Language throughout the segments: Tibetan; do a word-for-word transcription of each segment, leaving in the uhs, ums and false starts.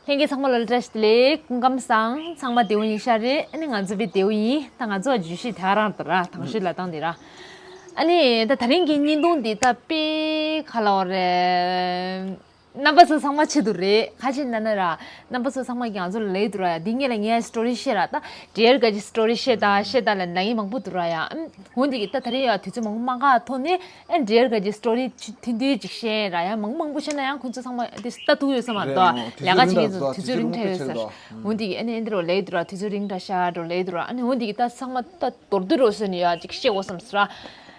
ལྷན་རྒྱས་ཚང་མ་ལ་བཀྲ་ཤིས་བདེ་ལེགས། སྐུ་ཁམས་བཟང་། ཚང་མ་བདེ་པོ་ཡིན་ཤག་རེད། ཨ་ནི་ང་ཚོ་དཔེ་བདེ་པོ་ཡིན། ད་ང་ཚོ་བརྗོད་གཞི་དེ་ག་རང་དུ་ར་དང་ཤོས་ལ་བཏང་དེ་ར། ཨ་ནི་ད་དེ་རིང་གི་བརྙན་ཐུང་འདི་ད་དཔེ་ག་ལབ་དགོས་རེད། རྣམ་པ་ཚོ་ཚང་མ་ཆེད་དུ་རེད། ཁ་ཆེ་ན་ན་ར། རྣམ་པ་ཚོ་ཚང་མ་གི་ང་ཚོ་ལ་ལབ་ཀྱི་འདུག་ར། འདི་ངས་ལ་ངའི་སི་ཊོ་རི་བཤད་ར། ད་ཌེ་ཡར་ག་ཅིག་སི་ཊོ་རི་བཤད་ད་བཤད་ད་ལ་ལབ་མཁན་མང་པོ་འདུག་ར་ཡ། ཨམ། འོ་འདི་གི་ད་ད་རེས་ཡ་དུས་ཚོད་མང་པོ་མ་འགོར་ཐོག་ནས། ཨ་ནི་ཌེ་ཡར་ག་ཅིག་སི་ཊོ་རི་ཐུང་ཐུང་ཅིག་བཤད་ར་ཡ། མང་མང་པོ་བཤད་ན་ཡང་ཁོང་ཚོ་ཚང་མ་དེ་ལྟ་ཐུབ་ཡོད་ས་མ་རེད་དོ། རེད། ལས་ཀ་བྱེད་མཁན་ཚོ་དུས་ཚོད་རིང་དྲགས་ཡོད་ས་རེད། འོ་འདི་གི་ཨ་ནི་ཨ་འདི་རོ་ལས་འདི་ར་དུས་ཚོད་རིང་དྲགས་ཤག་འགྲོ་ལས་འདི་ར། ཨ་ནི་འོ་འདི་གི་ད་ཚང་མ་ད་མདོར་བསྡུས་རོ་ཟེར་ནས་ཡ་ཅིག་བཤད་དགོས་བསམ་སོང་ར།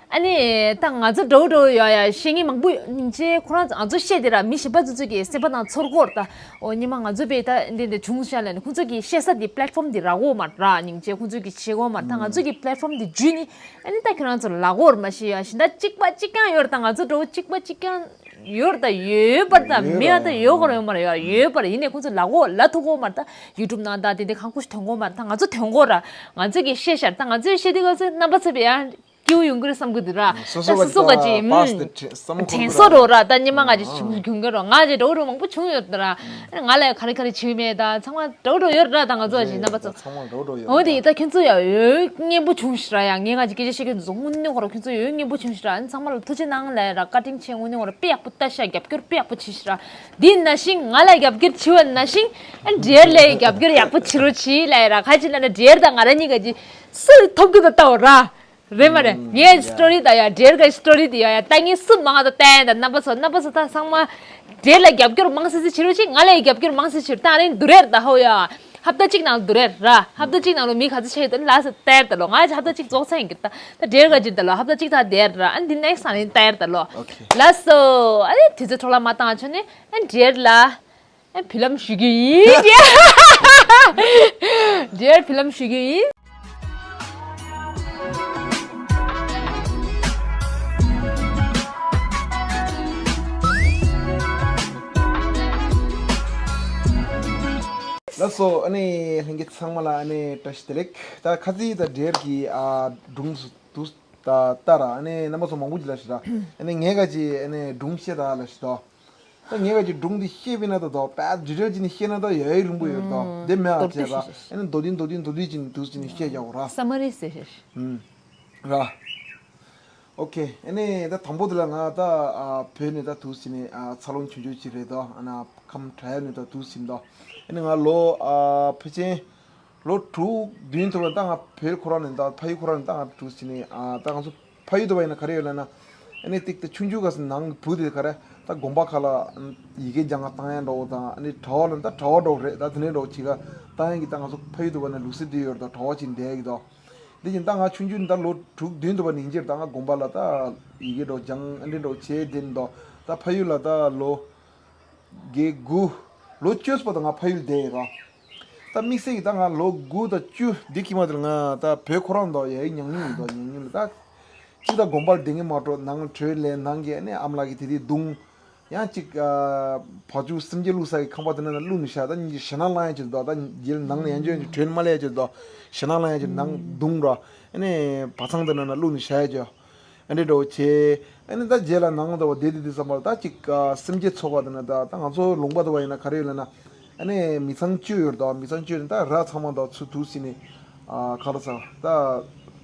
ཨ་ནི་ད་ང་ཚོ་འདྲ་བོ་འདྲ་བོ་ཡ་ཡ་བཤད་མཁན་མང་པོ་ཡོད། སྙིང་རྗེ། ཁོ་རང་ང་ཚོ་བཤད་དེ་ར་མི་གཞན་པ་ཚོ་ཚོ་གི་སེམས་པ་ནང་ཚོར་གོ་ར། ད་འོ་ཉི་མ་ང་ཚོ་པས་ད་འདི་འདི་བྱུང་ཤག་ལབ་ནས་ཁོང་ཚོ་གི་བཤད་ས་དེ་པི་ལེ་ཊི་ཕོམ་དེ་རག་གོ་མ་ར། སྙིང་རྗེ། ཁོང་ཚོ་གི་བྱེད་གོ་མ་ར། ད་ང་ཚོ་གི་པི་ལེ་ཊི་ཕོམ་དེ་བརྒྱུད་ནས། ཨ་ནི་ད་ཁྱོད་རང་ཚོ་ལབ་དགོས་རེད་མ་གཞི་ཡ། གཞན་དག་གཅིག་པ་གཅིག་རྐྱང་ཡོད་རེད། ད་ང་ཚོ་འདྲ་བོ་གཅིག་པ་གཅིག་རྐྱང་ཡོད་རེད། ད་ཡོད་པར་ད་ཡོད་ར། མེད་ཡ་ད་ཡོད་དགོས་རེད་ཡོད་མ་རེད་ཡ། ཡོད་པར་ཡིན་ནའི་ཁོང་ཚོ་ལབ་དགོས་ལབ་ཐུབ་དགོས་མ་རེད། ད་ཡུ་ཊུབ་ནང་ད་དེ་འདྲ་གང་ཁུ་ཞིག་ཐོན་དགོས་མ་རེད། ད་ང་ཚོ་ཐོན་དགོས་ར། ང་ཚོ་གིས་བཤད་ཤག་ད་ང་ཚོས་བཤད་དུས་ང་ཚོ་རྣམ་པ་ཚོ་པས་ཡ་སྐྱིད་པོ་ཡོང་གི་རེད་བསམ་གི་འདུག་ར། སོ་ད་སོ་སོ་ག་ཅིག་ཨུམ། དྲན་གསོ་འགྲོ་ར། ད་ཉི་མ་ང་ཅིག་ཞིབ་འཇུག་གི་རོ། ང་ཅིག་འདྲ་བོ་འདྲ་བོ་མང་པོ་བྱུང་ཡོད་ར། ང་ལ་ག་རེ་ག་རེ་བྱེད་མེད་ད་ཚང་མ་འདྲ་བོ་འདྲ་བོ་ཡོད་ར། ད་ང་ཚོ་ཞིག་རྣམ་པ་ཚོ། ཚང་མ་འདྲ་བོ་འདྲ་བོ་ཡོད། འོ་དེ་ཡིན་ད་ཁྱོད་ཚོ་ཡ་ཡོད་སྙན་པོ་བྱུང་ཤག་ར་ཡ། ངས་ང་ཅིག་སྐད་ཆ་བཤད་ཀྱི་འདུག་དངོས་གནས་ཁོ་ར་ཁྱོད་ཚོ་ཡོད་སྙན་པོ་བྱུང་ཤག་ར། ཨ་ནི་ཚང་མ་ལ་ཐུགས་རྗེ་གནང་ལབ་ར། བཀའ་དྲིན་ཆེ། དངོས་གནས་ཁོ་ར་དཔེ་ཡག་པོ་ལྟ་ཤག་རྒྱབ་སྐྱོར་དཔེ་ཡག་པོ་བྱས་ཤག་ར། འདི་ནང་བཞིན་ང་ལ་རྒྱབ་སྐྱོར་བྱེད་པ་ནང་བཞིན། ཨ་ནི་ཌེ་ཡར་ལ་ཡ་རྒྱབ་སྐྱོར་ཡག་པོ་བྱེད་རོགས་བྱེད་ལབ་ར། ག་ཅི་ལབ་ན་ཌེ་ཡར་དང་ང་རང་གཉིས་ཀ་ཅིག་སུ་ཐོབ་ཀྱི་འདུག་ལྟ་འོ་ར། རེད་མ་རེད། ངའི་སི་ཊོ་རི་དང་ཡ་ཌེ་ཡར་གི་སི་ཊོ་རི་དེ་ཡ་ཡ་ལྟ་མཁན་སུ་མང་ང་ད་ལྟ་ཡ་ད་རྣམ་པ་ཚོ་རྣམ་པ་ཚོ་ད་ཚང་མ་ཌེ་ཡར་ལ་རྒྱབ་སྐྱོར་མང་སེ་སེ་བྱེད་རོགས་བྱེད། ང་ལ་ཡ་རྒྱབ་སྐྱོར་མང་སེ་བྱེད་ད་རེད་འདུག་རེད་ད་ཧོ་ཡ། ཧབ་ཏ་གཅིག་ནང་ལ་འདུག་རེད་ར། ཧབ་ཏ་གཅིག་ནང་ལ་མི་ག་ཚོད་ཆགས་ཡོད་ད་ལ་སེ་ལྟ་ཡ་ད་ལོ། ང་ཧབ་ཏ་གཅིག་རྫོགས་ཚར་ཡིན་གི་ད། ད་ཌེ་ཡར་ག་ཅིག་ད་ལོ་ཧབ་ཏ་གཅིག་ད་ཌེ་ཡར་ར། ཨ་འདི་ནེག་སི་ཊི་ནང་ལ་ལྟ་ཡ་ད་ལོ། ལགས་སོ། ཨ་ནི་དུས་ཚོད་འཕྲོ་བརླག་མ་བཏང་ཆོག་ནས་ཨ་ཌེ་ཡར་ལ། ཨ་བུ་ལམ་ཞུ་རྒྱུ་ཡིན། ཌེ་ཡར་བུ་ལམ་ཞུ་རྒྱུ་ཡིན། ལགས་སོ། ཨ་ནི་ལྷན་རྒྱས་ཚང་མ་ལ་ཨ་ནི་བཀྲ་ཤིས་བདེ་ལེགས། ད་ཁ་ཚིག་ད་ཌེ་ཡར་གི་ཨ་སྒྲུང་སུ་དུ་ད་ལྟ་ར། ཨ་ནི་རྣམ་པ་ཚོ་མང་པོ་ཅིག་ལ་ཞུ་ད། ཨ་ནི་ངས་ག་ཅིག་ཨ་ནི་སྒྲུང་བཤད་ད་ལ་ཞུ་ད། ད་ངས་ག་ཅིག་སྒྲུང་འདི་བཤད་པས་ན་ད་དོ་པད་ཌི་ཊེལ་ཅིག་ནས་བཤད་ན་ད་ཡ་ཡི་རིང་པོ་ཡོད་ད། ཨུམ། དེ་མེད་ཨ་མདོར་བསྡུས་ཅེས་ད། ཞུ་ཞུ། ཨ་ནི་མདོར་བསྡུས་མདོར་བསྡུས་མདོར་བསྡུས་ཅིག་ནས་དུས་ཅིག་ནས་བཤད་རྒྱག་གོ་ར། སམ་མ་རི་ཟེར་ཞུ་ཞུ། ཨུམ། ར། ཨོ་ཁེ། ཨ་ནི་ད་དང་པོ་དེ་ལ་ང་ད་ཨ་བོད་ནས་ད་དུས་ཅིག་ནས་ཨ་འཚར་ལོངས་བྱུང་ཆོག་ཅིག་རེད་དོ། ཨ་ན་ཁམས་བྲག་གཡབ་ནས་ད་དུས་ཅིག་ནས་དོ། ཨ་ནི་ང་ལོ་ཨ་ཕལ་ཆེར་ལོ་དྲུག་བདུན་ཐུབ་པ་ད་ང་བོད་ཁོ་རང་ནས་ད་ཕ་ཡུལ་ཁོ་རང་ནས་ད་ང་དུས་ཅིག་ནས་ཨ་ད་ང་ཚོ་ཕ་ཡུལ་དུ་བ་ཡིན་ན་ག་རེ་ཡོད་ལབ་ན། ཨ་ནི་ཏིག་ཏ་ཆུང་ཆུང་ག་སེ་ནང་གི་བུ་དེ་ག་རེ་ད་དགོན་པ་ཁ་ལ་ཡི་གེ་སྦྱང་ག་བཏང་ཡ་འདྲ་བོ་དང་། ཨ་ནི་གྲྭ་བ་ལ་ད་གྲྭ་བ་འདྲ་བོ་རེད། ད་དེ་ནས་འདྲ་བོ་བྱེད་ག་བཏང་ཡ་གི་ད་ང་ཚོ་ཕ་ཡུལ་དུ་བ་ན་ལུགས་སྲོལ་དེ་ཡོད་རེད། ད་གྲྭ་བ་ཅིག་བསྡད་ཡ་གི་ད། དེ་བཞིན་ད་ང་ཆུང་ཆུང་ད་ལོ་དྲུག་བདུན་དུ་བ་ནས་ཡིན་ཕྱིར་ད་ང་དགོན་པ་ལ་ད་ཡི་གེ་འདྲ་བོ་སྦྱང་། ཨ་ནི་འདྲ་བོ་བྱས་དེ་ནས་ད་ད་ཕ་ཡུལ་ལ་ད་ལོ་བརྒྱད་དགུ། ལོ་བཅུ་སོ་པ་ད་ང་ཕ་ཡུལ་བསྡད་ཡོད་ར། ད་དམིགས་བསལ་གྱི་ད་ང་ལོ་དགུ་དང་བཅུ་འདི་ཁྱི་མ་དེར་ང་ད་བོད་ཁོ་རང་དང་ཡ་ཡི་ཉམས་མྱོང་ཡིན་དང་། ཉམས་མྱོང་ལ་ད་ཅི་ད་དགོན་པར་བསྡད་ངེས་མ་འགྲོ། ནང་བྲོས་ལས་ནང་གི་ཨ་ནི་ཨ་མ་ལགས་ཀྱི་དེ་དེ་བརྡུང་། ཡང་ཅིག་ཨ་བ་ཕྱུགས་སེམས་ཅན་བླུགས་ས་ཡི་ཁང་པ་དེ་ན་ན་བླུགས་ནས་བཞག་ད་ཉིན་གྱི་ཞེད་སྣང་ལངས་ཡ་ཅིག་འདུག་ད་རྗེས་ལ་ནང་ལ་ཡང་བྱོན་ཅིག་བྲོས་ནས་མ་སླེབས་ཡ་ཅིག་འདུག་ཞེད་སྣང་ལངས་ཡ་ཅིག་ནང་བརྡུང་ར། ཨ་ནི་བ་ཚང་དེ་ན་ན་བླུགས་ནས་བཞག་ཡ་ཅིག་ཨ་འདྲེ་འདྲ་བོ་བྱས། ཨ་ནི་ད་རྗེས་ལ་ནང་དུ་བ་བསྡད་དེ་དུས་ཙམ་པར་ད་ཅིག་ཨ་སེམས་ཅན་འཚོ་བ་དེ་ན་ད་ད་ང་ཚོ་ལུང་པ་དུ་བ་ཡིན་ན་ག་རེ་ཡོད་ལབ་ན། ཨ་ནི་མི་ཚང་བཅུ་ཡོད་རེད་ད། མི་ཚང་བཅུ་ཡོད་ནི་ད་ར་ཚང་མ་ད་ཚུར་དུ་ཟིན་ནས་ཨ་ག་རེ་ཟ་ད་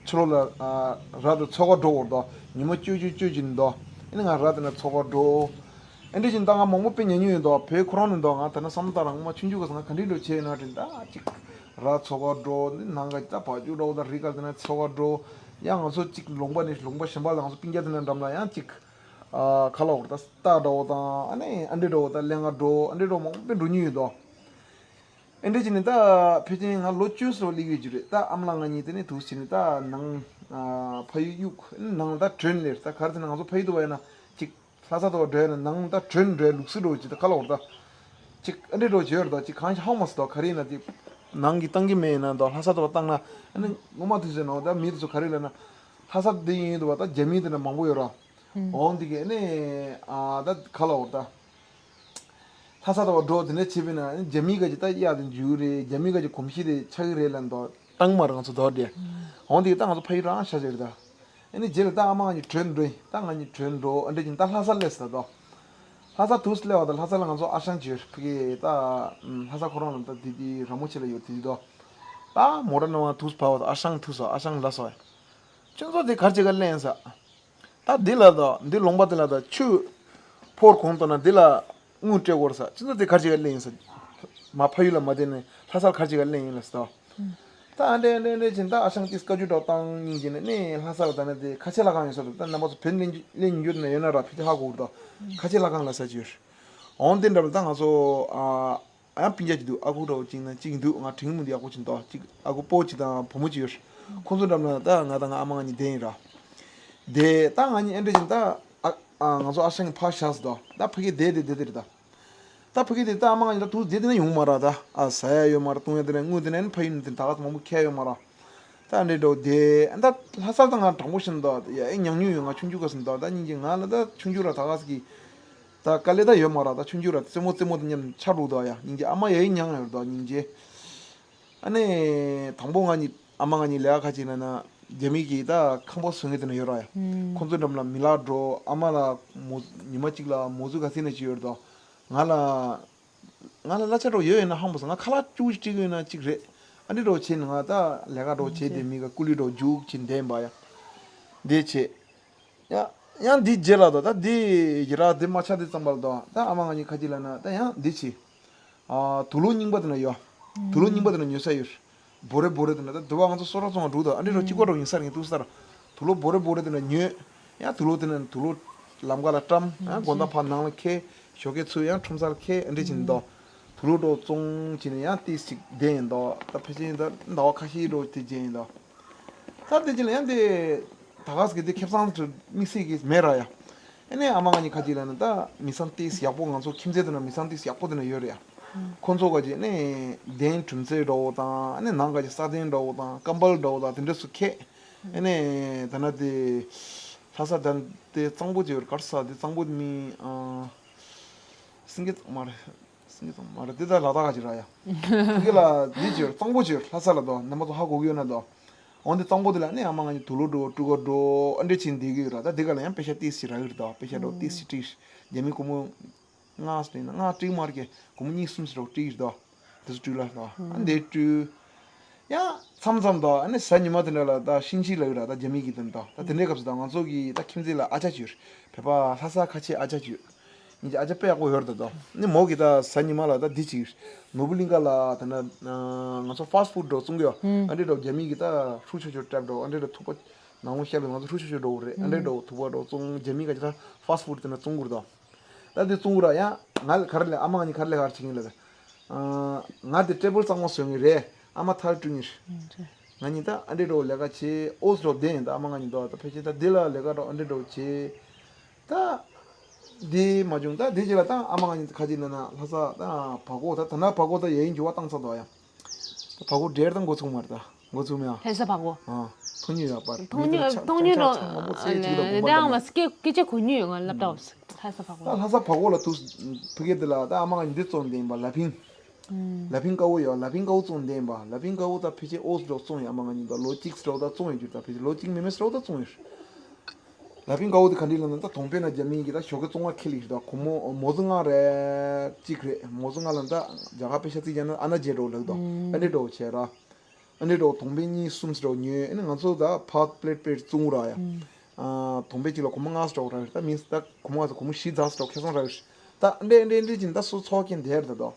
ཕྱི་ལོགས་ལ་ཨ་ར་དེ་འཚོ་ག་འགྲོ་བར་ད་ཉི་མ་བཅུ་བཅུ་བཅུ་བྱས་ནས་ད། ཨ་ནི་ང་ར་དེ་ན་འཚོ་ག་འགྲོ། ཨ་འདྲེ་བྱས་ནས་ད་ང་མང་པོ་དཔེ་ཉན་མྱོང་ཡོད་ད། བོད་ཁོ་རང་ནས་ད་ང་ད་ན་བསམ་བློ་བཏང་རང་ང་ཆུང་ཆུང་ག་ས་ང་ག་འདྲེ་འགྲོ་བྱས་ཡོད་ན་དྲན་ད་ཅིག་ར་འཚོ་ག་འགྲོ། ནི་ནང་ག་ད་བ་ཕྱུགས་འདྲ་བོ་ད་རི་ཁ་དེ་ན་འཚོ་ག་འགྲོ། ཡང་ང་ཚོ་གཅིག་ལུང་པ་ནས་ལུང་པ་གཞན་པ་ལ་ང་ཚོ་སྤུན་ཀྱག་དེ་ན་འགྲམ་ལ་ཡང་གཅིག་ཨ་ཁ་ལ་འོར་ད་རྟ་འདྲ་བོ་དང་ཨ་ནི་ཨ་འདྲེ་འདྲ་བོ་ད་ལེན་ག་འགྲོ། ཨ་འདྲེ་འདྲ་བོ་མང་པོ་འགྲོ་མྱོང་ཡོད་དོ། ཨ་འདྲེ་བྱས་ནས་ད་ཕལ་ཆེར་ང་ལོ་བཅུ་སོ་སླེབས་ཡོད་ཀྱི་རེད། ད་ཨ་མ་ལགས་ང་གཉིས་དེ་ནས་དུས་ཕྱིན་ནས་ད་ནང་ཨ་ཕ་ཡུལ་གཡུག་ནང་ད་བྲོས་ལེར་ད་ག་རེ་ཟེར་ན་ང་ཚོ་ཕ་ཡུལ་དུ་བ་ཡིན་ན་གཅིག་ལྷ་ས་དུ་བ་འགྲོ་ཡ་ན་ནང་ད་བྲོས་འགྲོ་ཡ་ལུགས་སྲོལ་འདྲ་བོ་ཅིག་ད་ཁ་ལ་འོར་ད་གཅིག་ཨ་འདྲེ་འདྲ་བོ་བྱས་ཡོད་རེད་ད། གཅིག་གང་ཞིག་ཧ་གོ་མ་སོང་ད། ག་རེ་ཡིན་ན་དེ་ནང་གི་བཏང་གི་མེད་ཡིན་ན་ད་ལྷ་ས་དུ་བ་བཏང་ན་ཨ་ནི་ངོ་མ་དུས་ཚོད་ནང་ད་མི་དེ་ཚོ་ག་རེ་ལབ་ན་ལྷ་ས་དེ་ཡིན་དུ་བ་ད་རྒྱ་མི་དེ་འདྲ་མང་པོ་ཡོད་ར། ཨུམ། འོང་འདི་གས་ནས་ཨ་ད་ག་ལ་འོ་ད། ལྷ་ས་དུ་བ་འགྲོ་དེ་འདྲ་བྱེད་པས་ན་རྒྱ་མི་ག་ཅིག་ད་གཡག་དེ་འཇུ་རེད། རྒྱ་མི་ག་ཅིག་གོམས་གཤིས་དེ་ཆགས་ཀྱི་རེད་ལབ་འདུག་བཏང་མ་རེད་ང་ཚོ་དོར་དེ། འོང་འདི་གས་ད་ང་ཚོ་ཕ་ཡུལ་རང་ཤ་ཅིག་རེད་ད། ཨ་ནི་རྗེས་ལ་ད་ཨ་མ་ང་གཉིས་བྲོས་འགྲོ་ཡིན། ད་ང་གཉིས་བྲོས་འགྲོ་ཨ་འདྲ་ཅིག་ད་ལྷ་ས་སླེབས་ས་དོ། ལྷ་ས་དུས་སླེབས་པ་དང་ལྷ་ས་ལ་ང་ཚོ་ཨ་ཞང་བྱོས་ཕ་གི་ད་ལྷ་ས་ཁོ་རང་ལ་ད་དེ་དེ་ར་མོ་ཆེ་ལ་ཡོད་དེ་དེ་དོ། ད་མོ་ཊ་ནང་དུས་བབས་པ་དང་ཨ་ཞང་ཐུག་སོ་ཨ་ཞང་ལ་སོ། ཁྱོད་ཚོ་དེ་གར་ཅིག་ག་གླེང་ས། ད་འདི་ལ་དང་འདི་ལུང་པ་དེ་ལ་དང་ཆུ་ཕོར་གོང་དུ་ན་འདི་ལ་དངུལ་སྤྲད་དགོས་ས། ཁྱོད་ཚོ་དེ་གར་ཅིག་ག་གླེང་ས། མ་ཕ་ཡུལ་ལ་མ་བསྡད་ནས་ལྷ་སར་གར་ཅིག་ག་གླེང་ཡིན་ལ་ཟེར་ད། ད་ཨ་འདྲེ་ཨ་འདྲེ་ཨ་འདྲེ་བྱས་ད་ཨ་ཞང་དེ་སྐད་ཅིག་འགྲོ་བཏང་སྙིང་རྗེ་ནས་ནས་ལྷ་ས་ལ་ད་ནས་དེ་ཁ་ཆེ་ལྷ་ཁང་ཡོད་ས་རེད། ད་རྣམ་པ་ཚོ་བོད་གླེང་རྒྱུ་གླེང་ཉུང་རྒྱུ་དེ་ན་ཡོད་ན་ར་ཕི་ཏི་ཧ་གོ་རེད་ད། ཁ་ཆེ་ལྷ་ཁང་ལ་ས་ཅིག་ཡོད། འོང་དེ་འདྲ་ལ་ད་ང་ཚོ་ཨ་ཡང་སྤུན་ཀྱག་ཅིག་འདུག་ཨ་ཁུ་འདྲ་བོ་གཅིག་ན་གཅིག་འདུག་ང་དྲིན་མོ་འདི་ཨ་ཁུ་གཅིག་འདུག་གཅིག་ཨ་ཁུ་སྤོ་གཅིག་དང་བུ་མོ་གཅིག་ཡོད། ཁོང་ཚོ་འདྲ་ལ་ད་ང་དང་ང་ཨ་མ་ང་གཉིས་བསྡད་ཡིན་ར། དེ་ད་ང་གཉིས་ཨེ་འདྲ་བྱས་ད་ཨ་ཨ་ང་ཚོ་ཨ་ཞང་གི་ཕར་བཞག་ཟེར་ད། ད་ཕ་གི་བསྡད་དེ་བསྡད་དེ་རེད་ད། ད་ཕ་གི་དེ་ད་ཨ་མ་ང་གཉིས་ད་དུས་བསྡད་དེ་ན་ཡོང་མ་ར་ད། ཨ་ཟ་ཡ་ཡོད་མ་ར་བཏུང་ཡ་དེ་ན་དངུལ་དེ་ན་ཕ་ཡུལ་ནས་དེ་ད་ག་ཚོད་མང་པོ་ཁྱེར་ཡོད་མ་ར། ད་འདྲེ་འགྲོ་དེ་ད་ལྷ་སར་ད་ང་དྲང་པོ་བཤད་ན་ད་ཡ་ཨེ་ཉང་ཉུང་ཡོད། ང་ཆུང་ཆུང་ག་ཟིན་ད་ད་སྙིང་རྗེ་ང་ལ་ད་ཆུང་ཆུང་ར་ད་ག་ཟིག་གི་ད་དཀའ་ལས་ད་ཡོད་མ་ར། ད་ཆུང་ཆུང་ར་རྩེད་མོ་རྩེད་མོ་དེ་མཉམ་ཆ་རུག་ད་ཡ་སྙིང་རྗེ་ཨ་མ་ཡ་ཨེ་ཉང་ཡོད་ད་སྙིང་རྗེ། ཨ་ནི་དང་པོ་ང་གཉིས་ཨ་མ་ང་གཉིས་ལས་ཀ་ཁ་ཅིག་ན་ན་རྒྱ་མི་གི་ད་ཁང་པ་བཟོ་མཁན་དེ་ན་ཡོད་ར་ཡ། ཁོང་ཚོ་འགྲམ་ལ་མི་ལག་འགྲོ་ཨ་མ་ལ་མོ་ཉི་མ་གཅིག་ལ་མོ་ཟུ་ག་ཚད་ན་ཅིག་ཡོད་རེད་དོ། ང་ལ་ང་ལ་གླ་ཆ་འགྲོ་ཡོད་ཡོད་ན་ཧང་པོ་སོང་། ང་ཁ་ལག་བཅུ་ཅིག་སྤྲད་ཡོད་ན་གཅིག་རེད། ཨ་འདི་འགྲོ་བྱས་ནས་ང་ད་ལས་ཀ་འགྲོ་བྱས་དེ་མི་ག་ཀུ་ལི་འགྲོ་རྒྱུག་ཅིག་འདེམས་པ་ཡ། འདི་བྱས། ཡང་ཡང་འདི་རྗེས་ལ་དོ་ད་འདི་ཡི་ར་འདི་མ་ཆ་འདི་ཙམ་པ་ལ་དོ་ད་ཨ་མ་ང་གཉིས་ཁ་ཅིག་ལ་ན་ད་ཡང་འདི་བྱས། ཨ་དུག་ལོག་རྙིང་པ་དེ་ན་ཡོད། དུག་ལོག་རྙིང་པ་དེ་ན་ཉོ་ས་ཡོད། བོ་རེ་བོ་རེ་དེ་ན་ད་དུ་བ་ང་ཚོ་སོ་ར་ཚོང་བ་འགྲོ་དོ་ཨ་འདི་རོ་གཅིག་པ་རོ་ཡིན་ས་རེད་འདུག་ས་ར། དུག་ལོག་བོ་རེ་བོ་རེ་དེ་ན་ཉོས། ཡང་དུག་ལོག་དེ་ན་དུག་ལོག་ལམ་ཁ་ལ་བཀྲམ། ཡང་དགོང་དག་ཕར་ནང་ལ་ཁྱེར། ཞོགས་ཀས་ཚུར་ཡང་ཁྲོམ་སར་ཁྱེར་ཨ་འདྲ་བྱས་ནས་དོ། དུག་ལོག་འགྲོ་བཙོང་བྱས་ནས་ཡང་ཏིས་ཅིག་བསྡད་ཡིན་དོ། ད་ཕལ་ཆེར་ད་ཟླ་བ་ཁ་ཤས་འགྲོ་དེ་བྱས་ཡིན་དོ། ད་དེ་ཅི་ལ་ཡང་དེ་ད་ག་ཟེ་གི་དེ་ཁེ་བཟང་དུ་དམིགས་བསལ་གྱི་མེད་ར་ཡ། ཨ་ནི་ཨ་མ་ང་གཉིས་ཁ་ཅིག་ལ་ནི་ད་མི་ཚང་ཏིས་ཡག་པོ་ང་ཚོ་ཁྱིམ་མཚེས་དེ་ན་མི་ཚང་ཏིས་ཡག་པོ་དེ་ན་ཡོད་རེད་ཡ། ཁོང་ཚོ་ག་ཅིག་ནི་གདན་གྲུམ་ཚེ་འདྲ་བོ་དང་ཨ་ནི་ནང་ག་ཅིག་ས་གདན་འདྲ་བོ་དང་ཀམ་པལ་འདྲ་བོ་དང་དེ་འདྲ་སུ་ཁེ། ཨ་ནི་ད་ན་དེ་ལྷ་ས་ད་དེ་གཙང་པོ་ཅིག་ཡོད་རེད། ག་རེ་ཟེར་དེ་གཙང་པོ་དེ་མི་ཨ་སེང་གེ་གཙང་མ་རེད། སེང་གེ་གཙང་མ་རེད་དེ་ད་ལ་དྭགས་ག་ཅིག་ར་ཡ། སེང་གེ་ལ་འདི་ཅིག་ཡོད་རེད། གཙང་པོ་ཅིག་ཡོད་རེད་ལྷ་ས་ལ་དོ་རྣམ་པ་ཚོ་ཧ་གོ་གི་ཡོད་ན་དོ། འོན་ཏེ་གཙང་པོ་དེ་ལ་ནི་ཨ་མ་ང་གཉིས་དུག་ལོག་འགྲོ་སྤྲུལ་སྐུ་འགྲོ་ཨ་འདྲ་ཅིག་འདི་གི་ཡོད་ར། ད་དེ་ག་ལ་ཡང་པེ་ཤ་ཏིས་ཅིག་རག་གི་རེད་དོ། པེ་ཤ་འགྲོ་ཏིས་ཅིག་སྤྲད། རྒྱ་མི་སྒོར་མོ་ལྔ་སྤྲད་ན་ལྔ་སྤྲད་མ་རེད་ཀྱི་སྒོར་མོ་གཉིས་གསུམ་ཞིག་རོགས་སྤྲད་ཀྱི་རེད་དོ། དེ་ཚོ་སྤྲུལ་ལ་དོ་ཨ་འདི་སྤྲུལ། ཡང་མཚམས་མཚམས་དོ་ཨ་ནི་གཟའ་ཉི་མ་དེ་འདྲ་ལ་ད་ཤིང་ཤི་ལ་ཡོད་ར། ད་རྒྱ་མི་གི་དེ་འདྲ་དོ། ད་དེ་འདྲའི་སྐབས་སུ་ད་ང་ཚོ་གི་ད་ཁྱིམ་མཚེས་ལ་ཨ་ཅག་ཅིག་ཡོད་རེད། བོད་པ་ལྷ་ས་ཁ་ཆེ་ཨ་ཅག་ཅིག་ཡོད། ཉིན་གྱི་ཨ་ཅག་དཔེ་ཡག་པོ་ཡོད་རེད་དོ། ནི་མོ་གི་ད་གཟའ་ཉི་མ་ལ་ད་འདི་ཅིག་ནོར་བུ་གླིང་ཁ་ལ་ད་ན་ང་ཚོ་ཕ་སི་ཕུཌ་འགྲོ་བཙོང་གི་ཡོད། ཨ་འདྲེ་འགྲོ་རྒྱ་མི་གི་ད་ཧྲུག་ཆོ་ཆོ་ཀྲབ་འགྲོ་ཨ་འདྲེ་འགྲོ་ཐུག་པ་ནང་ལོ་ཤར་ལ་ང་ཚོ་ཧྲུག་ཆོ་ཆོ་འགྲོ་རེད། ཨ་འདྲེ་འགྲོ་ཐུག་པ་འགྲོ་བཙོང་རྒྱ་མི་ག་ཅི་ད་ཕ་སི་ཕུཌ་དེ་ན་བཙོང་གི་རེད་དོ། ད་འདི་བཙོང་གི་ར་ཡ་ང་ལ་ག་རེ་ལས་ཨ་མ་ང་གཉིས་ག་རེ་ལས་ག་རེ་བྱེད་ཀྱིན་ལ་ད། ང་དེ་ཊེ་བལ་གཙང་མ་བཟོ་ངེས་རེད། ཨ་མ་ཐལ་བསྐྲུན་ངེས། ང་གཉིས་ད་ཨ་འདྲེ་འགྲོ་ལས་ཀ་བྱེད་ཨོ་སི་འགྲོ་བསྡད་ཡིན། ད་ཨ་མ་ང་གཉིས་འདུག་ད་ཕལ་ཆེར་ད་འདི་ལ་ལས་ཀ་འགྲོ་ཨ་འདྲེ་འགྲོ་བྱེད། ད་འདི་མ་བྱུང་ད་འདི་རྗེས་ལ་ད་ཨ་མ་ང་གཉིས་ཁ་ཅིག་ན་ན་ལྷ་ས་ད་བ་གོ་ད་ད་ན་བ་གོ་ད་ཡ་ཡིན་འགྱུར་བ་བཏང་ཚར་འདུག་ཡ། ད་བ་གོ་འདྲེར་ད་འགོ་ཚུགས་མ་རེད་ད། འགོ་ཚུགས་མེད་ཨ། ལྷ་ས་བ་གོ། ཨ། ཐོ་ཉིད་ཡོད་པར་ཐོ་ཉིད་ཐོ་ཉིད་རོ་ལས་འདི་ཨང་མ་སྐད་སྐད་ཆ་གོ་ཉིད་ཡོད་ང་སློབ་གྲྭ་ལྷ་ས་བ་གོ་ལ་དུ་ཕི་གེ་འདི་ལ་ད་ཨ་མ་ང་གཉིས་འདི་བཙོང་བསྡད་ཡིན་པ་ལ་ཕིང་། ལ་ཕིང་དཀར་པོ་ཡོད། ལ་ཕིང་དཀར་པོ་བཙོང་བསྡད་ཡིན་པ། ལ་ཕིང་དཀར་པོ་ད་ཕལ་ཆེར་ཨོ་སི་འགྲོ་བཙོང་ཡོད། ཨ་མ་ང་གཉིས་ད་ལོ་གཅིག་སི་འགྲོ་ད་བཙོང་ཡོད་རྒྱུ་ད་ཕལ་ཆེར་ལོ་གཅིག་མིན་མིན་སི་འགྲོ་ད་བཙོང་ཡོད། ལ་ཕིང་དཀར་པོ་དེ་ག་འདྲི་ལ་ན་ད་དོང་པེ་ན་རྒྱ་མིན་གྱི་ད་ཞོགས་ཀས་བཙོང་བ་ཁེ་ལི་ཞིག་ད་གོ་མོ་མོ་ཟི་ང་རེ་གཅིག་རེད། མོ་ཟི་ང་ལ་ད་རྒྱ་གར་པེ་ཤ་རྩིས་བྱས་ན་ཨ་ན་ཇེ་འགྲོ་ལག་ད་ཨ་འདྲི་འགྲོ་བྱས་ར། ཨ་ནི་རོ་དོང་པེ་གཉིས་གསུམ་ཙམ་རོ་ཉོས། ཨ་ནི་ང་ཚོ་ད་ཕ་པི་ལེ་ཊི་པི་ལེ་ཊི་བཙོང་ར་ཡ། ཨ་དོང་པེ་གཅིག་ལ་སྒོར་མོ་ལྔ་ཙམ་རོ་ར་ད་མིན་ད་སྒོར་མོ་ལྔ་ཙམ་སྒོར་མོ་བཞི་ཙམ་རོ་ཁེ་སང་ར་ཡོད། ད་འདྲེ་འདྲེ་འདྲེ་ཅིན་ད་སུ་ཚོགས་ཀྱིན་དེར་ད་དོ།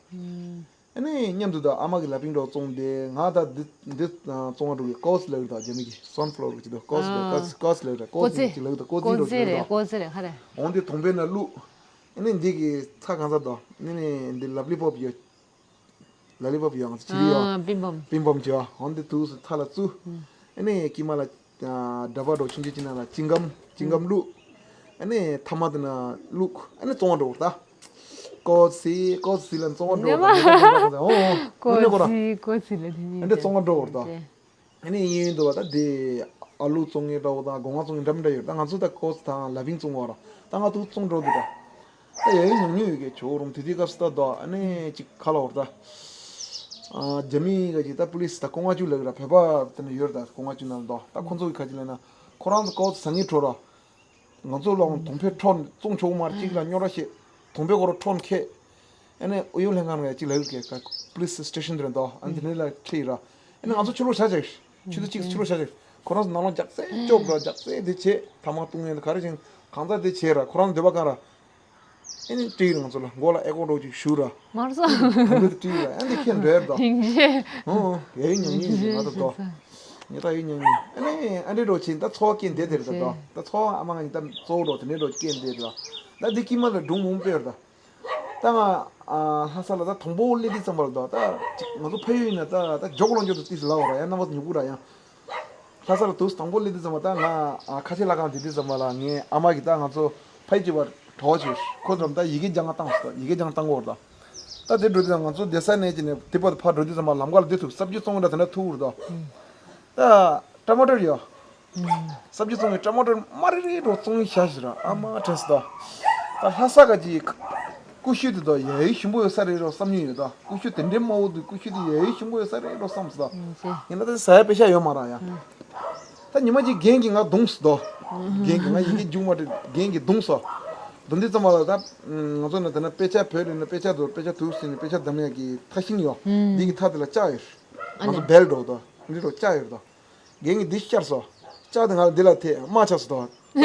ཨ་ནི་མཉམ་དུ་ད་ཨ་མ་གི་ལ་ཕིང་རོ་བཙོང་དེ་ང་ད་འདི་འདི་བཙོང་བ་འགྲོ་གི་ཀོ་སི་ལ་ཡོད་ད་རྒྱ་མི་གི་སན་ཕ་ལ་ཝར་གི་ཅིག་ད་ཀོ་སི་ལ་ཀོ་སི་ཀོ་སི་ལ་ཡོད་ད་ཀོ་སི་ཅིག་ལ་ཡོད་ད་ཀོ་སི་རོ་ཅིག་ལ་ཡོད་ད། འོང་དེ་དོང་པེ་ན་བླུག་ཨ་ནི་འདི་གི་ཚ་གང་ཚ་ད་ཨ་ནི་འདི་ལབ་ལི་པོབ་ཡོད། ལ་ལི་པོབ་ཡོད། ང་ཚོ་ཅི་རི་ཡོད། ཨ་པིང་པོམ། པིང་པོམ་བྱོས། འོན་ཏེ་དུས་སུ་ཐ་ལ་བཙུགས། ཨ་ནི་དཀྱིལ་མ་ལ་ཨ་འདྲ་པར་འགྲོ་ཆུང་ཆུང་ཅིག་ནང་ལ་ཅིང་སྒམ་ཅིང་སྒམ་བླུགས། ཨ་ནི་ཐ་མ་དེ་ན་བླུགས་ཨ་ནི་བཙོང་བ་འགྲོ་བར་ད། ཀོ་སི་ཀོ་སི་ལ་བཙོང་བ་འགྲོ་བར་ད། ཀོ་སི་ཀོ་སི་ལ་དེ་ཨ་ནི་བཙོང་བ་འགྲོ་བར་ད། ཨ་ནི་གཡས་གཡོན་དུ་བ་ད་དེ་ཨ་ལུ་བཙོང་ངེས་འདྲ་བོ་དང་སྒོ་ང་བཙོང་ངེས་འདྲ་མི་འདྲ་ཡོད། ད་ང་ཚོ་ད་ཀོ་སི་དང་ལ་ཕིང་བཙོང་བ་ར་ད་ང་ཚོ་བཙོང་འགྲོ་འདུག་ད། ད་ཡ་ཡིན་ཉུང་ཉུང་ཡོད་ཀྱི་ཇོ་རུང་དེ་དུས་སྐབས་སུ་ད་དོ་ཨ་ནི་ཅིག་ཁ་ལ་བར་ད། ཨ་རྒྱ་མི་ག་ཅིག་ད་པུ་ལིས་ད་སྒོ་ང་བཅུ་ལ་གི་ར་བོད་པ་དེ་ནས་ཡོད་ར་ད་སྒོ་ང་བཅུ་ན་ལ་དོ་ད་ཁོ་ཚོ་གི་ཁ་ཅིག་ལ་ན་ཁོ་རང་ཚོ་ཀོ་སི་ཟ་ངེས་འཕྲོ་ར། ང་ཚོ་ལ་དོང་ཕེ་འཕྲོ་བཙོང་ཆོག་མ་ར་གཅིག་ལ་སྨྱོ་ར་བཤད། དོང་པའི་སྐོར་ཁྲོན་ཁེ། ཨ་ནི་ཨུ་ཡོན་ལྷན་ཁང་ནས་ཅིག་ལ་ཡོད་ཀྱི་ཀ་པུ་ལིས་སི་ཊེ་ཤན་དེ་རེད་འདུག་ཨ་ནི་དེ་ནས་ལ་ཁྲིད་ར། ཨ་ནི་ང་ཚོ་ཕྱི་ལོགས་བཞག་བྱས། ཆུ་ཚོད་གཅིག་ཕྱི་ལོགས་བཞག་བྱས། ཁོ་རང་ཚོ་ནང་ལོགས་རྒྱག་རྩེ་སྐྱོབ་ར། རྒྱག་རྩེ་དེ་བྱས། ཐ་མག་བཏུང་ཡས་དེ་ག་རེ་བྱས། གང་ཙམ་དེ་བྱས་ར། ཁོ་རང་ཚོ་འདོད་པ་གང་ར། ཨ་ནི་སྤྲད་ཡོད་ར། ང་ཚོ་ལ་མགོ་ལ་ཨེ་ཀོ་འདྲ་ཅིག་གཞུ་ར། མར་སོང་། དོང་པོ་དེ་སྤྲད་ཡོད་ར། ཨ་ནི་ཁྱེད་འགྲོ་ཡས་རེད་འདུག་སྙིང་རྗེ། ཨོ། ཡ་ཡི་ཉམས་ཉེས་ང་ད་དོ། ངས་ད་ཡི་ཉམས་ཉེས། ཨ་ནི་ཨ་འདྲེ་འགྲོ་ཕྱིན་ད་འཚོ་བ་སྐྱེལ་བསྡད་དེ་རེད་ད་དོ། ད་འཚོ་བ་ཨ་མ་ང་གཉིས་ད་གཙོ་བོ་འགྲོ་དེ་འདྲེ་འགྲོ་སྐྱེལ་བསྡད་དེ་ད། ད་འདི་ཀི་མ་ལ་སྒྲུང་མང་པོ་ཡོད་རེད་ད། ད་ང་ཨ་ལྷ་ས་ལ་ད་དང་པོ་སླེབས་དུས་ཙམ་པ་ལ་ད་ད་ཅིག་ང་ཚོ་ཕ་ཡུལ་ཡིན་ན་ད་ད་ཇོག་ལོང་ཇོག་ཏུ་ཏིས་ལ་བ་ར་ཡང་རྣམ་པ་ཉུ་གུ་ར་ཡང་། ལྷ་ས་ལ་དུས་དང་པོ་སླེབས་དུས་ཙམ་པ་ད་ང་ཨ་ཁ་ཆེ་ལྷ་ཁང་དེ་དུས་ཙམ་པ་ལ་ངའི་ཨ་མ་གིས་ད་ང་ཚོ་ཕ་ཡུལ་གྱི་བར་གྲོགས་བྱོས། ཁོ་ཚོར་ད་ཡི་གེ་སྦྱང་བཏང་སོང་། ཡི་གེ་སྦྱང་བཏང་གོ་ར་ད། ད་དེ་འགྲོ་དུས་ང་ཚོ་བསྡད་ས་ནས་ཀྱི་ནས་དེ་བར་ཕར་འགྲོ་དུས་ཙམ་པ་ལམ་ཁ་ལ་བསྡད་ཐུབ། ས་བཅུད་བཙོང་གི་འདྲ་དེ་འདྲ་ཐུག་ར་ད། ད་ཊ་མ་ཊར་ཡོད། ས་བཅུད་བཙོང་གི་ཊ་མ་ཊར་དམར་རི་རི་འགྲོ་བཙོང་ཤ་ཞིག་ར་ཨ་མ་དྲན་སོང་ད། ད་ལྷ་ས་ག་ཅི་ཀུ་ཤུ་དེ་ད་ཡ་ཡི་ཞིམ་པོ་ཡོད་ས་རེད་རོ་བསམ་མྱོང་ཡོད་ད། ཀུ་ཤུ་དེ་འདྲའི་དམར་པོ་དེ་ཀུ་ཤུ་དེ་ཡ་ཡི་ཞིམ་པོ་ཡོད་ས་རེད་རོ་བསམ་སོང་ད། ཡིན་ན་ད་ཟ་ཡ་པེ་ཤ་ཡོད་མ་ར་ཡ། ད་ཉི་མ་གཅིག་རྒན་གྱིས་ང་བརྡུངས་སོང་ད། རྒན་གྱིས་ང་ཡི་གེ་རྒྱུགས་མ་འགྲིག་རྒན་གྱིས་བརྡུངས་སོང་། བརྡུངས་དུས་ཙམ་པ་ལ་ད་ང་ཚོ་ནས་ད་ནས་དཔེ་ཆ་བོད་རིགས་ནས་དཔེ་ཆ་དུ་དཔེ་ཆ་དུ་ཟིན་ནས་དཔེ་ཆ་བདམས་ཡ་གི་ཐག་ཤིང་ཡོད། འདི་གི་ཐག་དེ་ལ་ལྕགས་ཡོད། ང་ཚོ་བེལ་འགྲོ་ད་འདི་འགྲོ་ལྕགས་ཡོད་ད། རྒན་གྱིས་འདི་ཤར་སོང་། ལྕགས་དེ་ང་ལ་འདི་ལ་ཐེ་དམར་ཆགས་སོང་ད།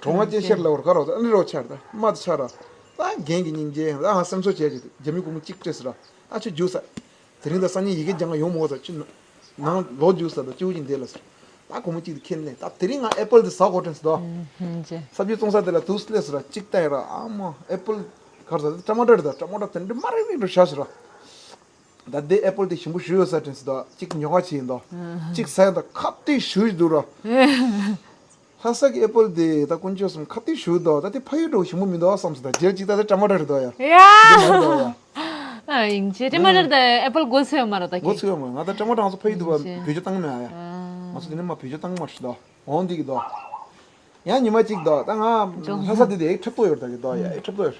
གྲོང་ང་ཅན་ཤར་ལ་བར་ག་རོ་ད་འདི་རོ་ཆར་ད་དམར་དེ་ཆར་ར། ད་རྒན་གྱིས་སྙིང་རྗེ་ད་ང་སེམས་གསོ་བྱས་ཀྱི་རྒྱ་མི་སྒོར་མོ་གཅིག་སྤྲད་སོང་ར། ད་ཁྱོད་རྒྱུགས་ས། དེ་རིང་ད་སང་ཉིན་ཡི་གེ་སྦྱང་ག་ཡོང་མོ་ཟེར་ཅི། ནང་ལོག་རྒྱུགས་ས་ད་སྐྱིད་པོ་ཅིག་འདེད་ལ་ཟེར། ད་སྒོར་མོ་གཅིག་དེ་ཁྱེར་ནས་ད་དེ་རིང་ང་ཨེ་པལ་དེ་ཟ་དགོས་དྲན་སོང་ད། ཧུམ་ཅེ། ས་བཅུད་བཙོང་ས་དེ་ལ་དུས་སླེབས་སོང་ར་གཅིག་ལྟ་ཡ་ར་ཨ་མ་ཨེ་པལ། གར་ས་དེ་ཊ་མ་ཊར་དེ་ད་ཊ་མ་ཊར་དེ་འདྲ་དམར་རི་རི་འདྲ་ཤ་ཞིག་ར། ད་དེ་ཨེ་པལ་དེ་ཞིམ་པོ་ཞེ་པོ་ཡོད་ས་དྲན་སོང་ད་གཅིག་ཉོ་ག་ཕྱིན་ཡིན་ད། གཅིག་ཟ་ཡ་ད་ཁ་ཏི་ཞུ་ཞིག་འདུག་ར། ལྷ་ས་གི་ཨེ་པལ་དེ་ད་དཀོན་མཆོག་གསུམ་ཁ་ཏི་ཞུ་ད་ད་དེ་ཕ་ཡུལ་འགྲོ་ཞིམ་པོ་མི་འདུག་བསམ་སོང་ད་རྗེས་གཅིག་ད་དེ་ཊ་མ་ཊར་རེད་ད་ཡ། ཡ། འདི་མ་རེད་ད་ཡ། ཨ་ཡིན་ཅེ་ཊ་མ་ཊར་ད་ཨེ་པལ་གོ་ཚོད་མ་རེད་ད་གོ་ཁྱེད། ཚོད་མ་ང་ད་ཊ་མ་ཊར་ང་ཚོ་ཕ་ཡུལ་དུ་བ་ཡིན་ཅེ། བེད་སྤྱོད་བཏང་མེད་ཨ་ཡ། ཨ། ང་ཚོ་དེ་ནས་མ་བེད་སྤྱོད་བཏང་མ་རེད་ད། འོང་འདི་གི་ད། ཡང་ཉི་མ་གཅིག་ད་ད་ང་ལྷ་ས་དེ་དེ་ཨེ་ཁྲབ་ཏོ་ཡོད་ད་གི་ད་ཡ་ཨེ་ཁྲབ་ཏོ་ཡོད།